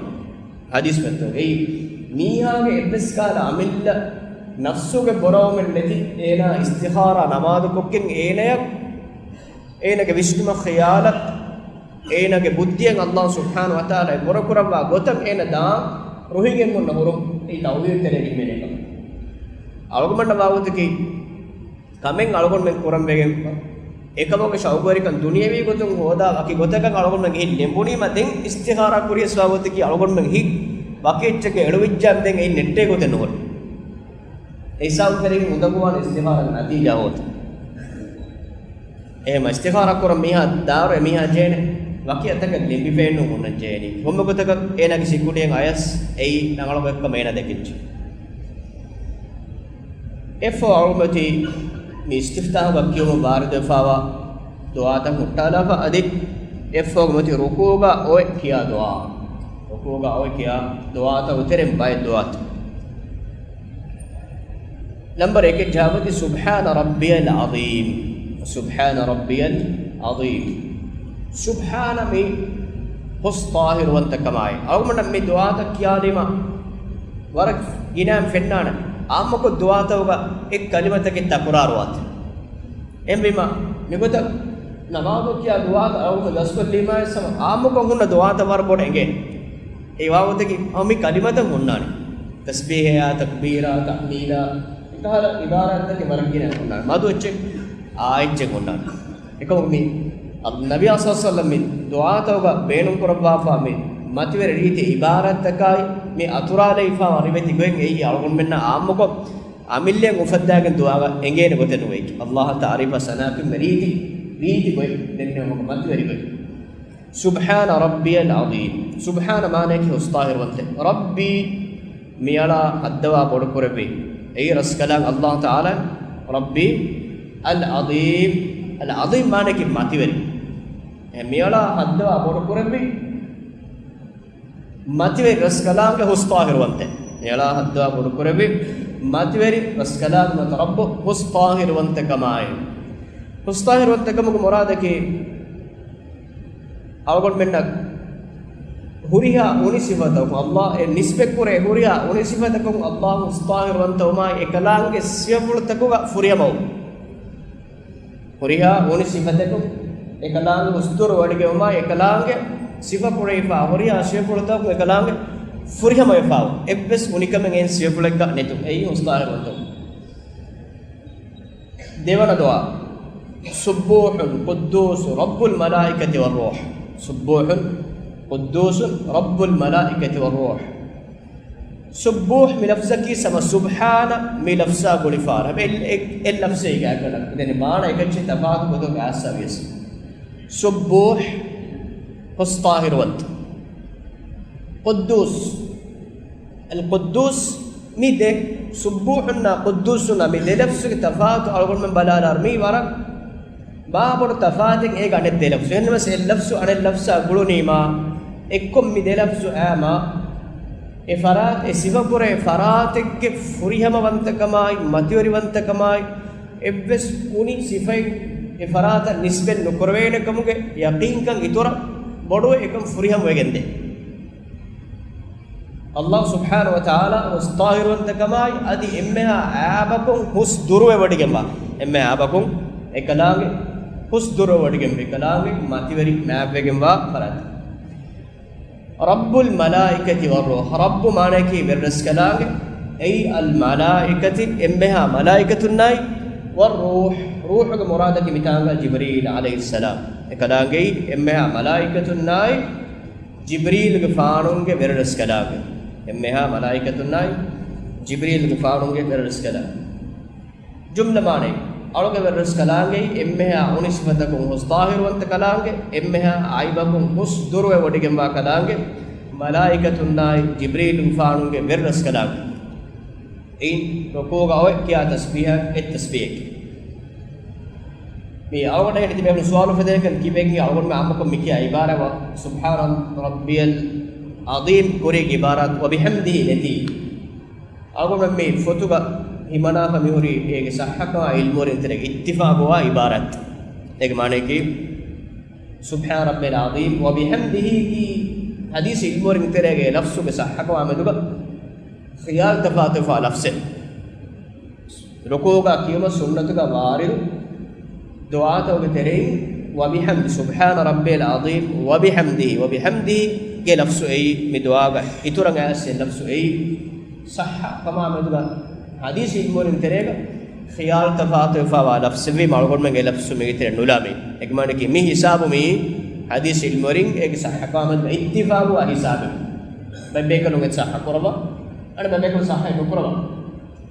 ޙަދީޘް ފެއްތޯ. އެއީ މީހާގެ އެއްވެސް ކަހަލަ އަމިއްލަ ނަފްސުގެ ބޮޑުވުމެއް ނެތި އޭނާ އިސްތިޚާރާ ނަމާދުކޮށްގެން އޭނަޔަށް، އޭނަގެ ވިސްނުމަށް ޚިޔާލަށް، އޭނަގެ ބުއްދިއަށް އައްލާހު ސުބްޙާނަހު ވަތަޢާލާ ބޮޑުކުރައްވާ ގޮތަށް އޭނަ ދާން ރުހިގެން ހުންނަ ހުރުން އެއީ ތައުވީލު ތެރޭގެ ހިމެނޭ ކަމެއް. އަޅުގަނޑަށް ވާގޮތަކީ ކަމެއް އަޅުގަނޑުމެން ކުރަން ވެގެން އެކަމުގެ ޝައުގުވެރިކަން ދުނިޔަވީ ގޮތުން ހޯދާ ވަކި ގޮތަކަށް އަޅުގަނޑުމެން ހިތް ލެނބުނީމަ ދެން އިސްތިޚާރާ ކުރިޔަސް ވާގޮތަކީ އަޅުގަނޑުމެން ހިތް ވަކި އެއްޗެއްގަ އެޅުވިއްޖާ ދެން އެއިން ނެއްޓޭ ގޮތެއް ނުހުރޭ. އެ ހިސާބު ތެރެއިން އުނދަގޫވާނެ އިސްތިޚާރާގެ ނަތީޖާ ހޯދަން. އެހެންމަ އިސްތިޚާރާ ކުރަން މީހާ ދާއިރު އެމީހާ ޖޭނެ ވަކި އަތަކަށް ލިބިފައެއްނު ހުންނަން ޖޭނީ. ކޮންމެ ގޮތަކަށް އޭނާގެ ސިކުނޑިއެއް އަޔަސް އެއީ ރަނގަޅު ގޮތްކަމަށް އޭނާ ދެކިއްޖެ. އެއްފަހު އަޅުގަނޑުމެން މި އިސްތިފްތާހުގަ ކިޔުމަށް ވާރިދުވެފާވާ ދުޢާތައް ހުއްޓާލާފަ އަދި އެއްފަހު މަތި ރުކޫޢުގަ އޮތް ކިޔާ ދުޢާ. ރުކޫޢުގަ އޮތް ކިޔާ ދުޢާތައް އުތެރެން ބައެއް ދުޢާތައް. ނަމްބަރު އެކެއް ޖަހާފަ އޮތީ ސުބްޙާނަ ރައްބިޔަލް ޢަޒީމް. ސުބްޙާނަ ރައްބިޔަލް ޢަޒީމް. ސުބްޙާނަ މީ ހުސް ޠާހިރުވަންތަކަމާއި. އަޅުގަނޑަށް މި ދުޢާތައް ކިޔާލީމަ ވަރަށް ގިނައިން ފެންނާނެ. އާއްމުކޮށް ދުޢާތަކުގަ އެއް ކަލިމަތަކެއް ތަކުރާރުވާތީ. އެހެންވީމަ، މިގޮތަށް ނަމާދު ކިޔާ ދުޢާތައް އަޅުގަނޑު ދަސްކޮށްލީމާ ވެސް ހަމަ އާއްމުކޮށް ހުންނަ ދުޢާތައް ވަރަށް ބޮޑަށް އެނގޭ. އެ ވާގޮތަކީ ހަމަ މި ކަލިމަތައް ހުންނާނެ. ތަސްބީޙައާ، ތަކްބީރާ، ތަހްލީލާ، މިކަހަލަ ޢިބާރާތްތަކެއް ވަރަށް ގިނަ ހުންނާނެ. މަދު އެއްޗެއް، އާ އެއްޗެއް ހުންނާނެ. އެކަމަކު މި ނަބިއްޔާ ޞައްލައްލާހު ޢަލައިހި ވަސައްލަމް މި ދުޢާތަކުގަ ބޭނުންކުރައްވާފާ މި މަތިވެރި ރީތި ޢިބާރާތްތަކާއި، މި އަތުރާލައިފާވާ ރިވެތި ގޮތް އެއީ އަޅުގަނޑުމެންނަށް އާއްމުކޮށް އަމިއްލައަށް އުފައްދާގެން ދުޢާގަ އެނގޭނެ ގޮތެއް ނުވޭ. އައްލާހަށް ތަޢުރީފާ ސަނާކުން މި ރީތި، ރީތި ގޮތް ދެންނެވުމަކަށް މަތިވެރި ގޮތް. ސުބްޙާނަ ރައްބިޔަލް ޢަޒީމް. ސުބްޙާނަ މާނައަކީ ހުސް ޠާހިރުވަންތެއް. ރައްބީ މިއަޅާ ހައްދަވާ ބޮޑުކުރެއްވި. އެއީ ރަސްކަލާނގެ އައްލާހު ތަޢާލާ. ރައްބީ އަލް ޢަޒީމް. އަލް ޢަޒީމް މާނައަކީ މަތިވެރި. އެ މިއަޅާ ހައްދަވާ ބޮޑުކުރެއްވި. މަތިވެރި ރަސްކަލާނގެ ހުސް ޠާހިރުވަންތެއް. އެއަޅާ ހައްދަވާ ބޮޑުކުރެއްވި މަތިވެރި ރަސްކަލާނގެ ރައްބު ހުސް ޠާހިރުވަންތެއް ކަމާއި. ހުސް ޠާހިރުވަންތެއް ކަމުގެ މުރާދަކީ، އަޅުގަނޑުމެންނަށް ހުރިހާ އުނި ސިފަތަކުން އައްލާ އެ ނިސްބަތްކުރޭ ހުރިހާ އުނި ސިފަތަކުން އައްލާ ހުސް ޠާހިރުވަންތަވުމާއި އެކަލާނގެ ސިފަފުޅުތަކުގަ ފުރިހަމަވުން. ހުރިހާ އުނި ސިފަތަކުން އެކަލާނގެ ހުސް ދުރުވެވޮޑިގެންވުމާއި އެކަލާނގެ ސިފަކުރެވިފާ ހުރިހާ ސިފަފުޅުތަކުން އެކަލާނގެ ފުރިހަމަވެފާވުން. އެއްވެސް އުނިކަމެއް އެއިން ސިފަފުޅެއްގަ ނެތުން. އެއީ ހުސް ޠާހިރުވަންތަވުން. ދެވަނަ ދުޢާ. ސުއްބޫޙުން ޤުއްދޫސު ރައްބުލް މަލާއިކަތި ވައްރޫޙް. ސުއްބޫޙުން ޤުއްދޫސު ރައްބުލް މަލާއިކަތި ވައްރޫޙް. ސުއްބޫޙް މި ލަފްޒަކީ ސަމަ ސުބްޙާނަ މި ލަފްޒާ ގުޅިފާރަ. އެ، އެ، އެ ލަފްޒެއް ގާތްގަނޑަކަށް. ދެން މާނަ އެކައްޗެއް ތަފާތު ގޮތަކަށް އައްސަވިޔަސް. ސުއްބޫޙް ހުސް ޠާހިރުވަންތަ. ޤުއްދޫސް. އަލް ޤުއްދޫސް މި ދެ ސުއްބޫޙުންނާ ޤުއްދޫސުންނާ މި ދެ ލަފްޒުގެ ތަފާތު އަޅުގަނޑުމެން ބަލާލާރު މީ ވަރަށް ބާބޮޑު ތަފާތެއް އޭގަ އަނެއް ދެ ލަފްޒު. އެހެންނަމަވެސް އެއް ލަފްޒު އަނެއް ލަފްޒާ ގުޅުނީމާ އެއްކޮށް މި ދެ ލަފްޒު އާމާ އެ ފަރާތް، އެ ސިފަކުރޭ ފަރާތެއްގެ ފުރިހަމަވަންތަކަމާއި، މަތިވެރިވަންތަކަމާއި، އެއްވެސް އުނި ސިފައެއް އެ ފަރާތަށް ނިސްބަތް ނުކުރެވޭނެ ކަމުގެ ޔަޤީންކަން އިތުރަށް ބޮޑުވެ އެކަން ފުރިހަމަވެގެންދޭ. އައްލާހު ސުބްޙާނަހު ވަތަޢާލާ ހުސް ޠާހިރުވަންތަކަމާއި އަދި އެންމެހާ އައިބަކުން ހުސް ދުރުވެވޮޑިގެންވާ، އެންމެހާ އައިބަކުން އެކަލާނގެ ހުސް ދުރުވެވޮޑިގެން އެކަލާނގެ މަތިވެރި މާތްވެގެންވާ ފަރާތެއް. ރައްބުލް މަލާއިކަތި ވައްރޫޙް. ރައްބު މާނައަކީ ވެރިރަސްކަލާނގެ، އެއީ އަލް މަލާއިކަތި އެންމެހާ މަލާއިކަތުންނާއި، ވައްރޫޙް، ރޫޙުގެ މުރާދަކީ މިތާނގަ ޖިބްރީލް ޢަލައިހިއްސަލާމް. އެކަލާނގެއީ އެންމެހާ މަލާއިކަތުންނާއި، ޖިބްރީލްގެފާނުގެ ވެރިރަސްކަލާނގެ. އެންމެހާ މަލާއިކަތުންނާއި، ޖިބްރީލްގެފާނުގެ ވެރިރަސްކަލާނގެ. ޖުމްލަ މާނައެއް، އަޅުގެ ވެރިރަސްކަލާނގެއީ އެންމެހާ އުނި ސިފަތަކުން ހުސް ޠާހިރުވަންތަ ކަލާނގެ، އެންމެހާ އައިބަކުން ހުސް ދުރުވެވޮޑިގެންވާ ކަލާނގެ، މަލާއިކަތުންނާއި ޖިބްރީލުގެފާނުގެ ވެރިރަސްކަލާނގެ. އެއިން ރުކޫޢުގަ އޮތް ކިޔާ ތަސްބީޙަ އެއް ތަސްބީޙަކީ. މި އަޅުގަނޑަށް ތިބޭފުޅުން ސުވާލު ފެދޭކަން ކިބެއްގެ އަޅުގަނޑުމެން އާއްމުކޮށް މި ކިޔާ ޢިބާރާތް ސުބްޙާނަ ރައްބިޔަލް ޢަޒީމް ކުރީ ޢިބާރާތް ވަބިޙަމްދިހީ ނެތީ. އަޅުގަނޑުމެން މި ފޮތުގަ ހިމަނާފަ މިހުރީ އޭގެ ޞައްޙަކަމާ ޢިލްމުވެރިން ތެރޭގަ އިއްތިފާޤުވާ ޢިބާރާތް. އޭގެ މާނައަކީ ސުބްޙާނަ ރައްބިޔަލް ޢަޒީމް ވަބިޙަމްދިހީ ކީ ޙަދީޘް ޢިލްމުވެރިން ތެރޭގެ ލަފްޒުގެ ޞައްޙަކަމާ މެދުގަ ޚިޔާލު ތަފާތުވެފާ ލަފްޒެއް. ރުކޫޢުގަ ކިޔުމަށް ސުންނަތުގަ ވާރިދު ދުޢާތަކުގެ ތެރެއިން، وبحمد، سبحان ربي العظيم وبحمده، وبحمده ގެ ލަފްޒު އެއީ މި ދުޢާގަ އިތުރަށް އައިސް އެއް ލަފްޒު އެއީ ޞައްޙަ ކަމާ މެދުގަ ޙަދީޘް ޢިލްމުވެރިން ތެރޭގަ ޚިޔާލު ތަފާތުވެފަވާ ލަފްޒެއްވީމަ އަޅުގަނޑުމެން އެ ލަފްޒު މީގެ ތެރެއަށް ނުލާ މީ. އެކަމާނަކީ މި ޙިސާބު މީ ޙަދީޘް ޢިލްމުވެރިން އޭގެ ޞައްޙަ ކަމާ މެދުގަ އިއްތިފާޤުވާ ޙިސާބެއް. ބައެއް ބޭކަލުން އެ ޞައްޙަ ކުރައްވާ، އަނެއް ބައެއް ބޭކަލުން ޞައްޙަ ނުކުރައްވާ.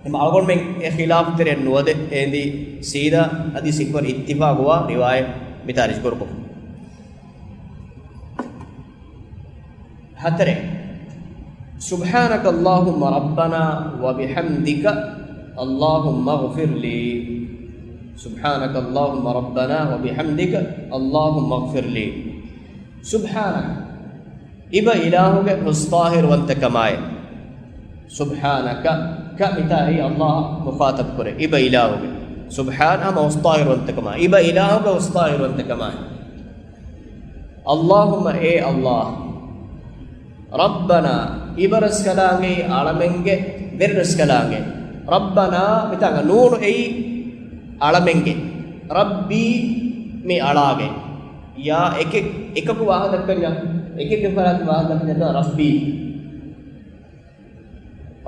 އެމަ އަޅުގަނޑުމެން އެ ޚިލާފު ތެރެއަށް ނުވަދެ އެނދި ސީދާ ޙަދީޘް އިތުރަށް އިއްތިފާޤުވާ ރިވާޔަތް މިތާ ޒިކުރުކޮށް. ހަތަރެއް، سبحانك اللهم ربنا وبحمدك اللهم اغفر لي. سبحانك اللهم ربنا وبحمدك اللهم اغفر لي. سبحانك، އިބަ އިލާހުގެ ހުސްޠާހިރުވަންތަކަމާއި. سبحانك، ކަ މިތާ އެއީ ﷲ އަށް މުޚާޠަބު ކުރޭ. އިބަ އިލާހުގެ. سبحان ހަމަ ހުސްޠާހިރުވަންތަކަމާއި. އިބަ އިލާހުގެ ހުސްޠާހިރުވަންތަކަމާއި. اللهم، އޭ ﷲ. ربنا، އިބަރަސްކަލާނގެއީ އަޅަމެންގެ ވެރިރަސްކަލާނގެ. ربنا، މިތާގަ ނޫނު އެއީ އަޅަމެންގެ. ربي، މި އަޅާގެ. ޔާ އެކެއް، އެކަކު ވާހަކަ ދައްކަންޏާ، އެކެއްގެ ފަރާތުން ވާހަކަ ދައްކަންޏާ، ރައްބީ.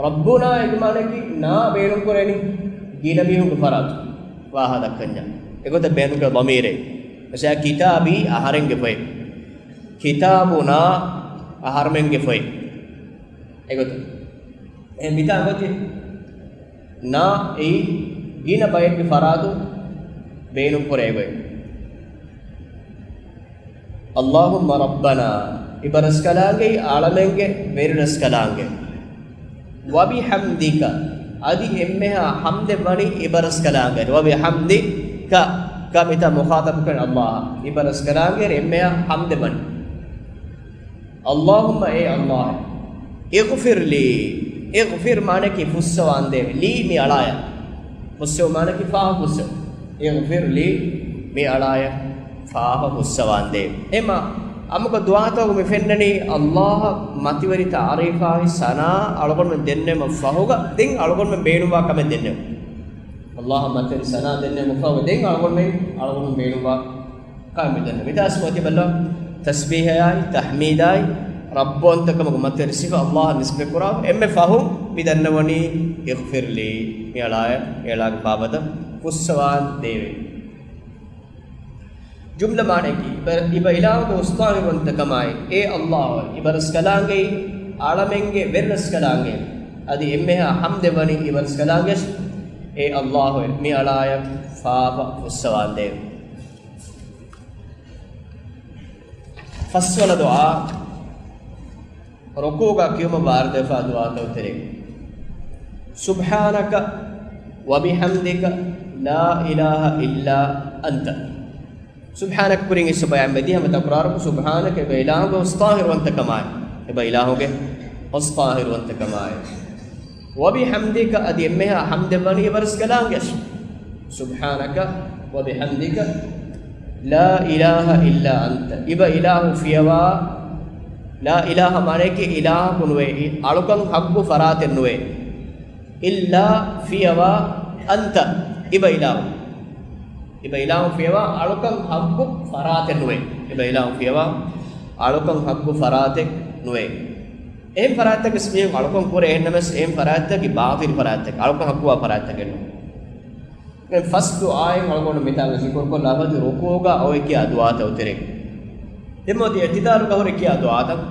ރައްބުނާ އޭގެ މާނައަކީ ނާ ބޭނުންކުރޭނީ ގިނަ މީހުންގެ ފަރާތުން ވާހަކަ ދައްކަންޏާ. އެގޮތަށް ބޭނުންކުރޭ ޟަމީރެއް. މިސާލަކަށް ކިތާބީ އަހަރެންގެ ފޮތް. ކިތާބުނާ އަހަރުމެންގެ ފޮތް. އެގޮތަށް. އެ މިތާ ގޮތެއް. ނާ އެއީ ގިނަ ބައެއްގެ ފަރާތުން ބޭނުންކުރޭ ގޮތް. اللهم ربنا، އިބަރަސްކަލާނގެއީ އަޅަމެންގެ ވެރިރަސްކަލާނގެ. وبحمدك، އަދި އެންމެހާ ޙަމްދެއް ވަނީ އިބަރަސްކަލާނގެ. وبحمدك، ކަ މިތާ މުޚާޠަބު ކުރަނީ ﷲ. އިބަރަސްކަލާނގެ އެންމެހާ ޙަމްދެއް ވަނީ. اللهم، އޭ ﷲ. اغفر لي، اغفر މާނައަކީ ފުއްސަވާނދޭވެ. لي މި އަޅާޔަށް. ފުއްސެވު މާނައަކީ ފާފަ ފުއްސެވު. اغفر لي މި އަޅާޔަށް ފާފަ ފުއްސަވާނދޭވެ. އެމަ އަމުކަ ދުޢާތަކުގަ މި ފެންނަނީ ﷲ އަށް މަތިވެރި ތަޢުރީފާއި ސަނާ އަޅުގަނޑުމެން ދެންނެވުމަށް ފަހުގަ ދެން އަޅުގަނޑުމެން ބޭނުންވާ ކަމެއް ދެންނެވުން. ﷲ އަށް މަތިވެރި ސަނާ ދެންނެވުމަށް ފަހުގަ ދެން އަޅުގަނޑުމެން، އަޅުގަނޑުމެން ބޭނުންވާ ކަމެއް މި ދެންނެވުން. މިތާސް މޮތިބަލަ ތަސްބީޙަޔާއި، ތަޙްމީދާއި، ރައްބުވަންތަކަމުގެ މަތިވެރި ސިފަ ﷲ އަށް ނިސްބަތް ކުރާ. އެންމެ ފަހުން މި ދަންނަވަނީ، اغفر لي، މި އަޅާޔަށް، އެ އަޅާގެ ފާފަތައް ފުއްސަވާނދޭވެ. ޖުމްލަ މާނައަކީ، އިބަ، އިބަ އިލާހުގެ ހުސްޠާހިރުވަންތަކަމާއި، އޭ ﷲ، އިބަރަސްކަލާނގެއީ އަޅަމެންގެ ވެރިރަސްކަލާނގެ. އަދި އެންމެހާ ޙަމްދެއް ވަނީ އިބަރަސްކަލާނގެއަށް، އޭ ﷲ، މި އަޅާޔަށް ފާފަ ފުއްސަވާނދޭވެ. ފަސްވަނަ ދުޢާ، ރުކޫޢުގަ ކިޔުމަށް ވާރިދުވެފާ ދުޢާތަކުގެ ތެރެއިން، سبحانك وبحمدك لا إله إلا أنت. ސުބްޙާނަކަ ކުރިން އިސް ބަޔާންވެ ދިޔަ ހަމަ ތަކުރާރުކޮށް، ސުބްޙާނަކަ، އެބަ އިލާހުގެ ހުސްޠާހިރުވަންތަކަމާއި، އެބަ އިލާހުގެ ހުސްޠާހިރުވަންތަކަމާއި. وبحمدك، އަދި އެންމެހާ ޙަމްދެއް ވަނީ އިބަރަސްކަލާނގެއަށް. سبحانك وبحمدك لا إله إلا أنت. އިބަ އިލާހު ފިޔަވާ، لا إله މާނައަކީ އިލާހަކު ނުވޭ، އަޅުކަން ޙައްޤު ފަރާތެއް ނުވޭ. إلا ފިޔަވާ، أنت، އިބަ އިލާހު. އިބަ އިލާހު ފިޔަވާ އަޅުކަން ޙައްޤު ފަރާތެއް ނުވޭ. އިބަ އިލާހު ފިޔަވާ އަޅުކަން ޙައްޤު ފަރާތެއް ނުވޭ. އެހެން ފަރާތްތަކެއް މީހުން އަޅުކަން ކުރޭ، އެހެންނަމަވެސް އެހެން ފަރާތްތަކަކީ ބާޠިލު ފަރާތްތަކެއް، އަޅުކަން ޙައްޤުވާ ފަރާތްތަކެއް ނޫން. މި ފަސް ދުޢާއެއް އަޅުގަނޑު މިތާގަ ޒިކުރުކޮށްލާފަ އަދި ރުކޫޢުގަ އޮތް ކިޔާ ދުޢާތައް އޮތެރޭ. ދެން މިއޮތީ އިޢުތިދާލުގަ ހުރެ ކިޔާ ދުޢާތައް.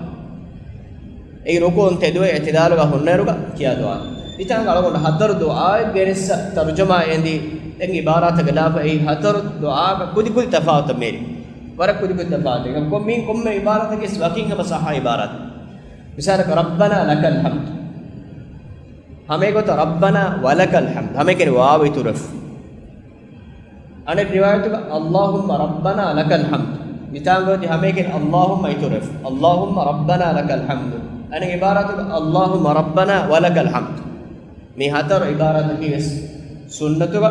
އެއީ ރުކޫޢުން ތެދުވެ އިޢުތިދާލުގަ ހުންނައިރުގަ ކިޔާ ދުޢާ. މިތާނގަ އަޅުގަނޑު ހަތަރު ދުޢާއެއް ގެނެއްސަ ތަރުޖަމާ އެނދި ދެން އިބާރާތަކަށް ލާފަ އެއީ ހަތަރު ދުޢާގަ ކުދި ކުދި ތަފާތުތައް މޭރި. ވަރަށް ކުދި ކުދި ތަފާތު. އެކަމަކު މި ކޮންމެ އިބާރާތަކީ ވަކިން ހަމަ ޞައްޙަ އިބާރާތެއް. މިސާލަކަށް ربنا لك الحمد. ހަމަ އެގޮތަށް ربنا ولك الحمد. ހަމަ އެކަނި ވާވު އިތުރުވެފަ. އަނެއް ރިވާޔަތުގަ اللهم ربنا لك الحمد. މިތާނގަ އޮތީ ހަމައެކަނި اللهم އިތުރުވެފަ. اللهم ربنا لك الحمد. އަނެއް އިބާރާތުގަ اللهم ربنا ولك الحمد. މި ހަތަރު އިބާރާތަކީ ވެސް ސުންނަތުގަ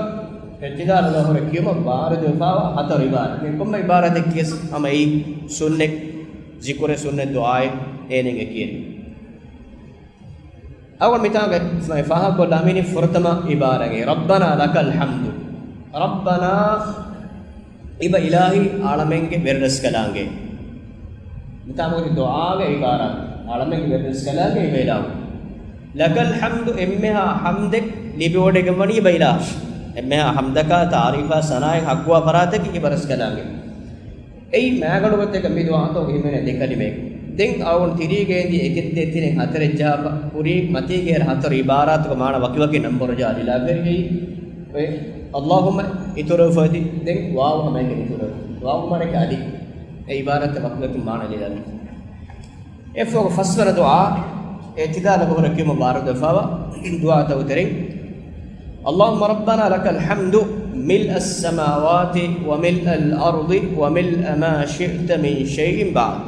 އިޢުތިދާލުގަ ހުރެ ކިޔުމަށް ވާރިދުވެފާވާ ހަތަރު އިބާރާތެއް. މި ކޮންމެ އިބާރާތެއް ކިޔަސް ހަމަ އެއީ ސުންނަތް ޒިކުރެއް، ސުންނަތް ދުޢާއެއް އޭނައަށް އެ ކިޔަނީ. އަޅުގަނޑު މިތާގަ ފަހަކޮށްލާ މިނި ފުރަތަމަ އިބާރާގެ، رَبَّنَا لَكَ الْحَمْدُ. رَبَّنَا، އިބަ އިލާހީ އަޅަމެންގެ ވެރިރަސްކަލާނގެ. މިތާމުގެ ދުޢާގެ އިބާރާތް، އަޅަމެންގެ ވެރިރަސްކަލާނގެ އިބަ އިލާހު. لَكَ الْحَمْدُ، އެންމެހާ ޙަމްދެއް ލިބިވޮޑިގެންވަނީ އިބަ އިލާހަށް. އެންމެހާ ޙަމްދަކާ ތަޢުރީފާ ސަނާއަށް ޙައްޤުވާ ފަރާތަކީ އިބަ ރަސްކަލާނގެ. އެއީ މާގަނޑު ގޮތެއްގަ މި ދުޢާތަކުގެ ހިމެނޭ ދެ ކަލިމައެއް. ދެން އަޅުގަނޑު ތިރީގަ އެނދި އެކެއް ދޭއް ތިނެއް ހަތަރެއް ޖަހާފަ ކުރީ މަތީގެ ހަތަރު އިބާރާތުގެ މާނަ ވަކިވަކި ނަންބަރު ޖަހާ ލިލާފައި. އެ، އައްލާހުއްމަ އިތުރުވެފައިތި. ދެން ވާވު ހަމައެކަނި އިތުރުވެ. ވާވު މާނައަކީ އަދި. އެ އިބާރާތްތައް ވަކިވަކި މާނަ ލިލާފައި. އެއްފަހުގަ ފަސްވަނަ ދުޢާ، އިޢުތިދާލުގަ ހުރެ ކިޔުމަށް ވާރިދުވެފައިވާ ދުޢާތަކުގެ ތެރެއިން، اللهم ربنا لك الحمد ملء السماوات وملء الأرض وملء ما شئت من شيء بعد.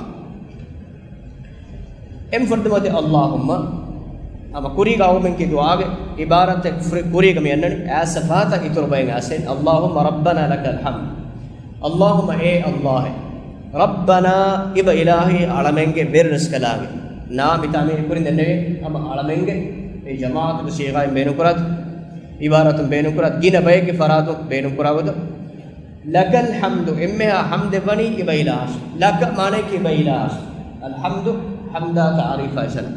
އެން ފުރަތަމަ އައްލާހުއްމަ، ހަމަ ކުރީގަ އަޅުމެން ކިޔި ދުޢާގެ އިބާރާތެއް ފުރި-، ކުރީގަ މި އަންނަނީ އައިސް ފަހަތަށް އިތުރު ބައެއް އައިސް. اللهم ربنا لك الحمد. އައްލާހުއްމަ އޭ އައްލާހޭ. ربنا، އިބަ އިލާހީ އަޅަމެންގެ ވެރިރަސްކަލާނގެ. ނާ މިތާ މި ކުރިން ދެންނެވި ހަމަ އަޅަމެންގެ. އެ ޖަމާޢަތުގެ ޞީޣާއިން ބޭނުންކުރާތި. އިބާރާތުން ބޭނުންކުރާތި. ގިނަ ބައެއްގެ ފަރާތުން ބޭނުންކުރާ ގޮތަށް. لك الحمد، އެންމެހާ ޙަމްދެއް ވަނީ އިބަ އިލާހަށް. لك މާނައަކީ އިބަ އިލާހަށް. الحمد، ޙަމްދާ ތަޢުރީފާ ސަނާ.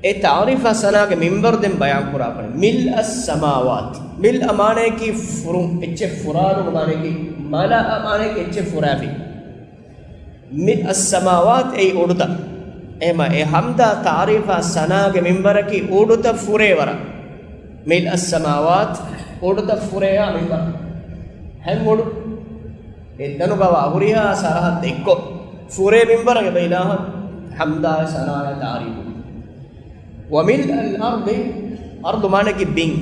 އެ ތަޢުރީފާ ސަނާގެ މިންބަރު ދެން ބަޔާން ކުރާ ކަން. ملء السماوات. މިލްއަ މާނައަކީ ފުރުން، އެއްޗެއް ފުރާލުމުގެ މާނައަކީ، މަލައަ މާނައަކީ އެއްޗެއް ފުރާފި. ملء السماوات އެއީ އުޑުތައް. އެހެމަ އެ ޙަމްދާ ތަޢުރީފާ ސަނާގެ މިންބަރަކީ އުޑުތައް ފުރޭ ވަރަށް. ملء السماوات، އުޑުތައް ފުރޭ މިންބަރު. ހެން އުޑު. އެ ދަނުގަވާ ހުރިހާ ސަރަހައްދެއްކޮށް، ފުރޭ މިންބަރަށް އިބަ އިލާހަށް ޙަމްދާ ސަނާއާ ތަޢުރީފު. وملء الأرض، އަރްޟު މާނައަކީ ބިން.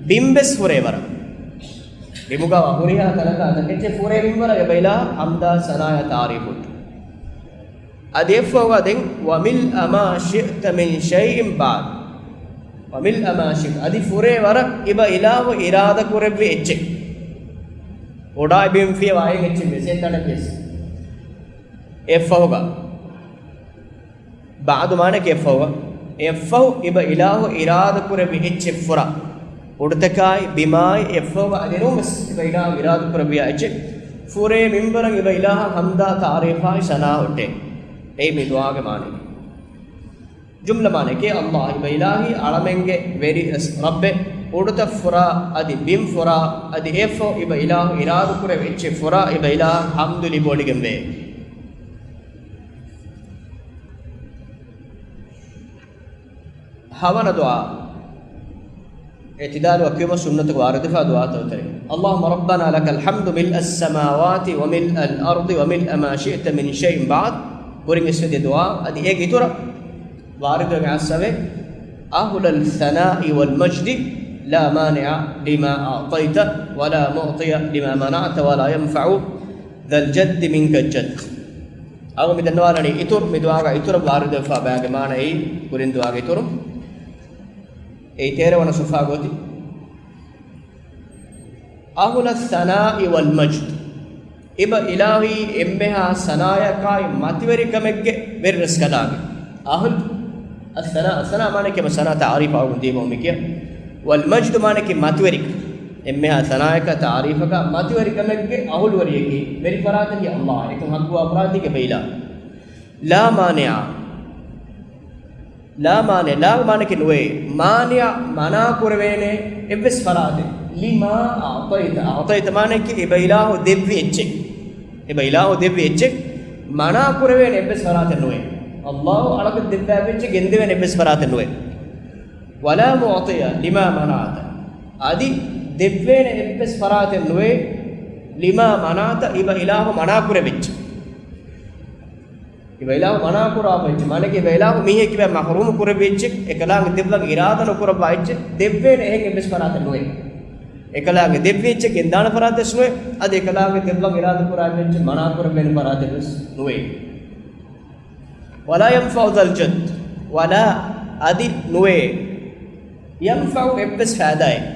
ބިން ވެސް ފުރޭ ވަރަށް. ބިމުގަވާ ހުރިހާ ތަނަކާ ތަކެއްޗެއް ފުރޭ މިންބަރަށް އިބަ އިލާހަށް ޙަމްދާ ސަނާއާ ތަޢުރީފު. އަދި އެއަށްފަހުގަ ދެން، وملء ما شئت من شيء بعد. وملء ما شئت. އަދި ފުރޭ ވަރަށް އިބަ އިލާހު އިރާދަ ކުރެއްވި އެއްޗެއް. އުޑާއި ބިން ފިޔަވާ އެއްޗެއް ވެސް އެތަނަށް ވެސް. އެއަށްފަހުގަ. بعد މާނައަކީ އެއަށްފަހުގަ. އެއަށްފަހު އިބަ އިލާހު އިރާދަ ކުރެއްވި އެއްޗެއް ފުރާ. އުޑުތަކާއި ބިމާއި އެއަށްފަހުގަ އަދި ނޫން ވެސް އިބަ އިލާހު އިރާދަ ކުރެއްވިޔާ އެއްޗެއް. ފުރޭ މިންބަރަށް އިބަ އިލާހަށް ޙަމްދާ ތަޢުރީފާއި ސަނާ އޮއްޓޭ. އެއީ މި ދުޢާގެ މާނައަކީ. ޖުމްލަ މާނައަކީ، އައްލާހް އިބަ އިލާހީ އަޅަމެންގެ ވެރި އެސް ރައްބެއް، އުޑުތައް ފުރާ، އަދި ބިން ފުރާ، އަދި އެއަށްފަހު އިބަ އިލާހު އިރާދަ ކުރެއްވި އެއްޗެއް ފުރާ، އިބަ އިލާހަށް ޙަމްދު ލިބިވޮޑިގެންވޭ. ހަވަނަ ދުޢާ. އިޢުތިދާލު ވަކިވުމަށް ސުންނަތުގަ ވާރިދުވެފަ ދުޢާތައް އޮތެރި. اللهم ربنا لك الحمد ملء السماوات وملء الأرض وملء ما شئت من شيء بعد. ކުރިން އިސްވެދިޔަ ދުޢާ އަދި އޭގެ އިތުރަށް ވާރިދުވެގެން އައްސަވޭ، أهل الثناء والمجد لا مانع لما أعطيت ولا معطي لما منعت ولا ينفع ذا الجد منك الجد. އަޅުގަނޑު މި ދަންނަވާލަނީ އިތުރު، މި ދުޢާގަ އިތުރަށް ވާރިދުވެފަ ބައިގެ މާނަ އެއީ ކުރިން ދުޢާގެ އިތުރު. އެއީ ތޭރަ ވަނަ ސޮފްޙާގަ އޮތީ. أهل الثناء والمجد. އިބަ އިލާހީ އެންމެހާ ސަނާއަކާއި މަތިވެރިކަމެއްގެ ވެރިރަސްކަލާނގެ. أهل الثناء، الثناء މާނައަކީ ސަނާ ތަޢުރީފާ އަޅުގަނޑު ދިޔަ ގޮތުން މި ކިޔަނީ. والمجد މާނައަކީ މަތިވެރިކަން. އެންމެހާ ސަނާއަކާ ތަޢުރީފަކާ މަތިވެރިކަމެއްގެ އަހުލުވެރިޔަކީ، ވެރި ފަރާތަކީ އައްލާހް. އެކަން ޙައްޤުވާ ފަރާތަކީ އިބަ އިލާހު. لا مانع. لا مانع، ލާ މާނައަކީ ނުވޭ. މާނިޢަ، މަނާ ކުރެވޭނެ އެއްވެސް ފަރާތެއް. لما أعطيت، أعطيت މާނައަކީ އިބަ އިލާހު ދެއްވި އެއްޗެއް. އިބަ އިލާހު ދެއްވި އެއްޗެއް މަނާ ކުރެވޭނެ އެއްވެސް ފަރާތެއް ނުވޭ. އައްލާހު އަޅަކަށް ދެއްވާފަ އެއްޗެއް ގެންދެވޭނެ އެއްވެސް ފަރާތެއް ނުވޭ. ولا معطي لما منعت. އަދި ދެއްވޭނެ އެއްވެސް ފަރާތެއް ނުވޭ. لما منعت، އިބަ އިލާހު މަނާ ކުރެވި އެއްޗެއް. އިބަ އިލާހު މަނާ ކުރާފަ އެއްޗެއް، މާނައަކީ އިބަ އިލާހު މީހެއް ކިބަ މަޙްރޫމު ކުރެއްވި އެއްޗެއް، އެކަލާނގެ ދެއްވަން އިރާދަ ނުކުރައްވާ އެއްޗެއް، ދެއްވޭނެ އެހެން އެއްވެސް ފަރާތެއް ނުވޭ. އެކަލާނގެ ދެއްވި އެއްޗެއް ގެންދާނެ ފަރާތެއް ވެސް ނުވޭ. އަދި އެކަލާނގެ ދެއްވަން އިރާދަ ކުރާ އެއްޗެއް މަނާ ކުރެއްވޭނެ ފަރާތެއް ވެސް ނުވޭ. ولا ينفع ذا الجد، ولا އަދި ނުވޭ، ينفع އެއްވެސް ފައިދާއެއް،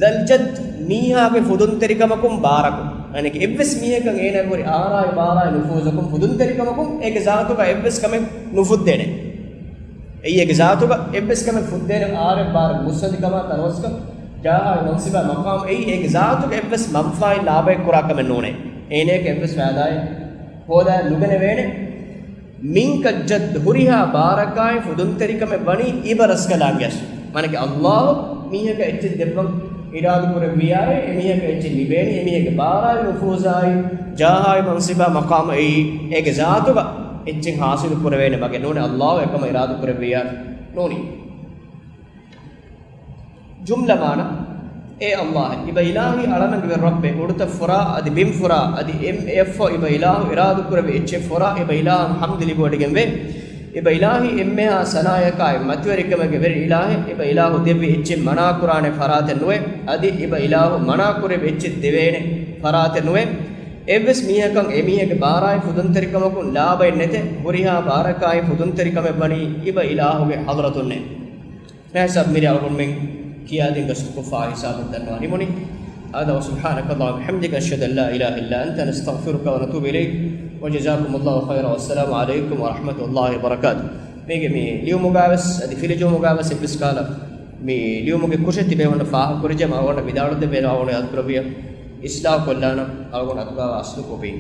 ذا الجد މީހާގެ ފުދުންތެރިކަމަކުން ބާރަކުން. އަނެކެ އެއްވެސް މީހަކަށް އޭނާ ހުރި އާރާއި ބާރާއި ނުފޫޒަކުން ފުދުންތެރިކަމަކުން އޭގެ ޒާތުގަ އެއްވެސް ކަމެއް ނުފުއްދޭނެ. އެއީ އޭގެ ޒާތުގަ އެއްވެސް ކަމެއް ފުއްދޭނެ އާރެއް ބާރެއް މުއްސަނދިކަމާ ތަނަވަސްކަން ޖާހާއި މަންސިބާ މަޤާމް އެއީ އޭގެ ޒާތުގަ އެއްވެސް މަންފާއެއް ލާބައެއް ކުރާ ކަމެއް ނޫނޭ. އޭނަޔަކަށް އެއްވެސް ފައިދާއެއް ހޯދާ ނުގެނެވޭނެ. މިން ކައްޖައް ހުރިހާ ބާރަކާއި ފުދުންތެރިކަމެއް ވަނީ އިބަރަސްކަލާނގެއަށް. މާނައަކީ ﷲ މީހަކަށް އެއްޗެއް ދެއްވަން އިރާދު ކުރެއްވިއްޔާރޭ، އެމީހަކަށް އެއްޗެއް ލިބޭނީ، އެމީހެއްގެ ބާރާއި ނުފޫޒާއި ޖާހާއި މަންސިބާ މަޤާމު އެއީ އޭގެ ޒާތުގަ އެއްޗެއް ޙާޞިލު ކުރެވޭނެ މަގެއް ނޫނޭ، ﷲ އެކަމަށް އިރާދު ކުރެއްވިއްޔާ ނޫނީ. ޖުމްލަ މާނަ، އޭ ﷲ، އިބަ އިލާހީ އަޅަމެންގެ ވެރި ރައްބޭ، އުޑުތައް ފުރާ އަދި ބިން ފުރާ އަދި އެއް އެއްފަ އިބަ އިލާހު އިރާދު ކުރެއްވި އެއްޗެއް ފުރާ އިބަ އިލާހަށް ޙަމްދު ލިބިވޮޑިގެންވޭ. އިބަ އިލާހީ އެންމެހާ ސަނާޔަކާއި މަތިވެރިކަމެއްގެ ވެރި އިލާހެއް. އިބަ އިލާހު ދެއްވި އެއްޗެއް މަނާ ކުރާނެ ފަރާތެއް ނުވޭ. އަދި އިބަ އިލާހު މަނާ ކުރެއްވި އެއްޗެއް ދެވޭނެ ފަރާތެއް ނުވޭ. އެއްވެސް މީހަކަށް އެމީހެއްގެ ބާރާއި ފުދުންތެރިކަމަކުން ލާބައެއް ނެތޭ. ހުރިހާ ބާރަކާއި ފުދުންތެރިކަމެއް ވަނީ އިބަ އިލާހުގެ ޙަޟްރަތުންނޭ. މިހިސާބު މިރޭ އަޅުގަނޑުމެން ކިޔާދިން ގަސްތުކޮށްފާ ހިސާބަށް ދަންނަވާ ނިމުނީ. هذا وسبحانك اللهم وبحمدك، أشهد أن لا إله إلا أنت، نستغفرك ونتوب إليك، وجزاكم الله خيرا، والسلام عليكم ورحمة الله وبركاته. މީގެ މި ލިޔުމުގަވެސް އަދި ފިލިޖުވުމުގަވެސް އެއްވެސް ކަހަލަ މި ލިޔުމުގެ ކުށެއް ތިބޭ އޮންނަ ފާހަގަކުރިޖެ އަޅުގަނޑަށް ވިދާޅުދެއްވޭ އަޅުގަނޑު ޔާދުކުރެއްވިޔާ އިޞްލާޙު ކޮށްލާނަން އަޅުގަނޑު އަތުގަވާ އަސްލު ކޮޕީ.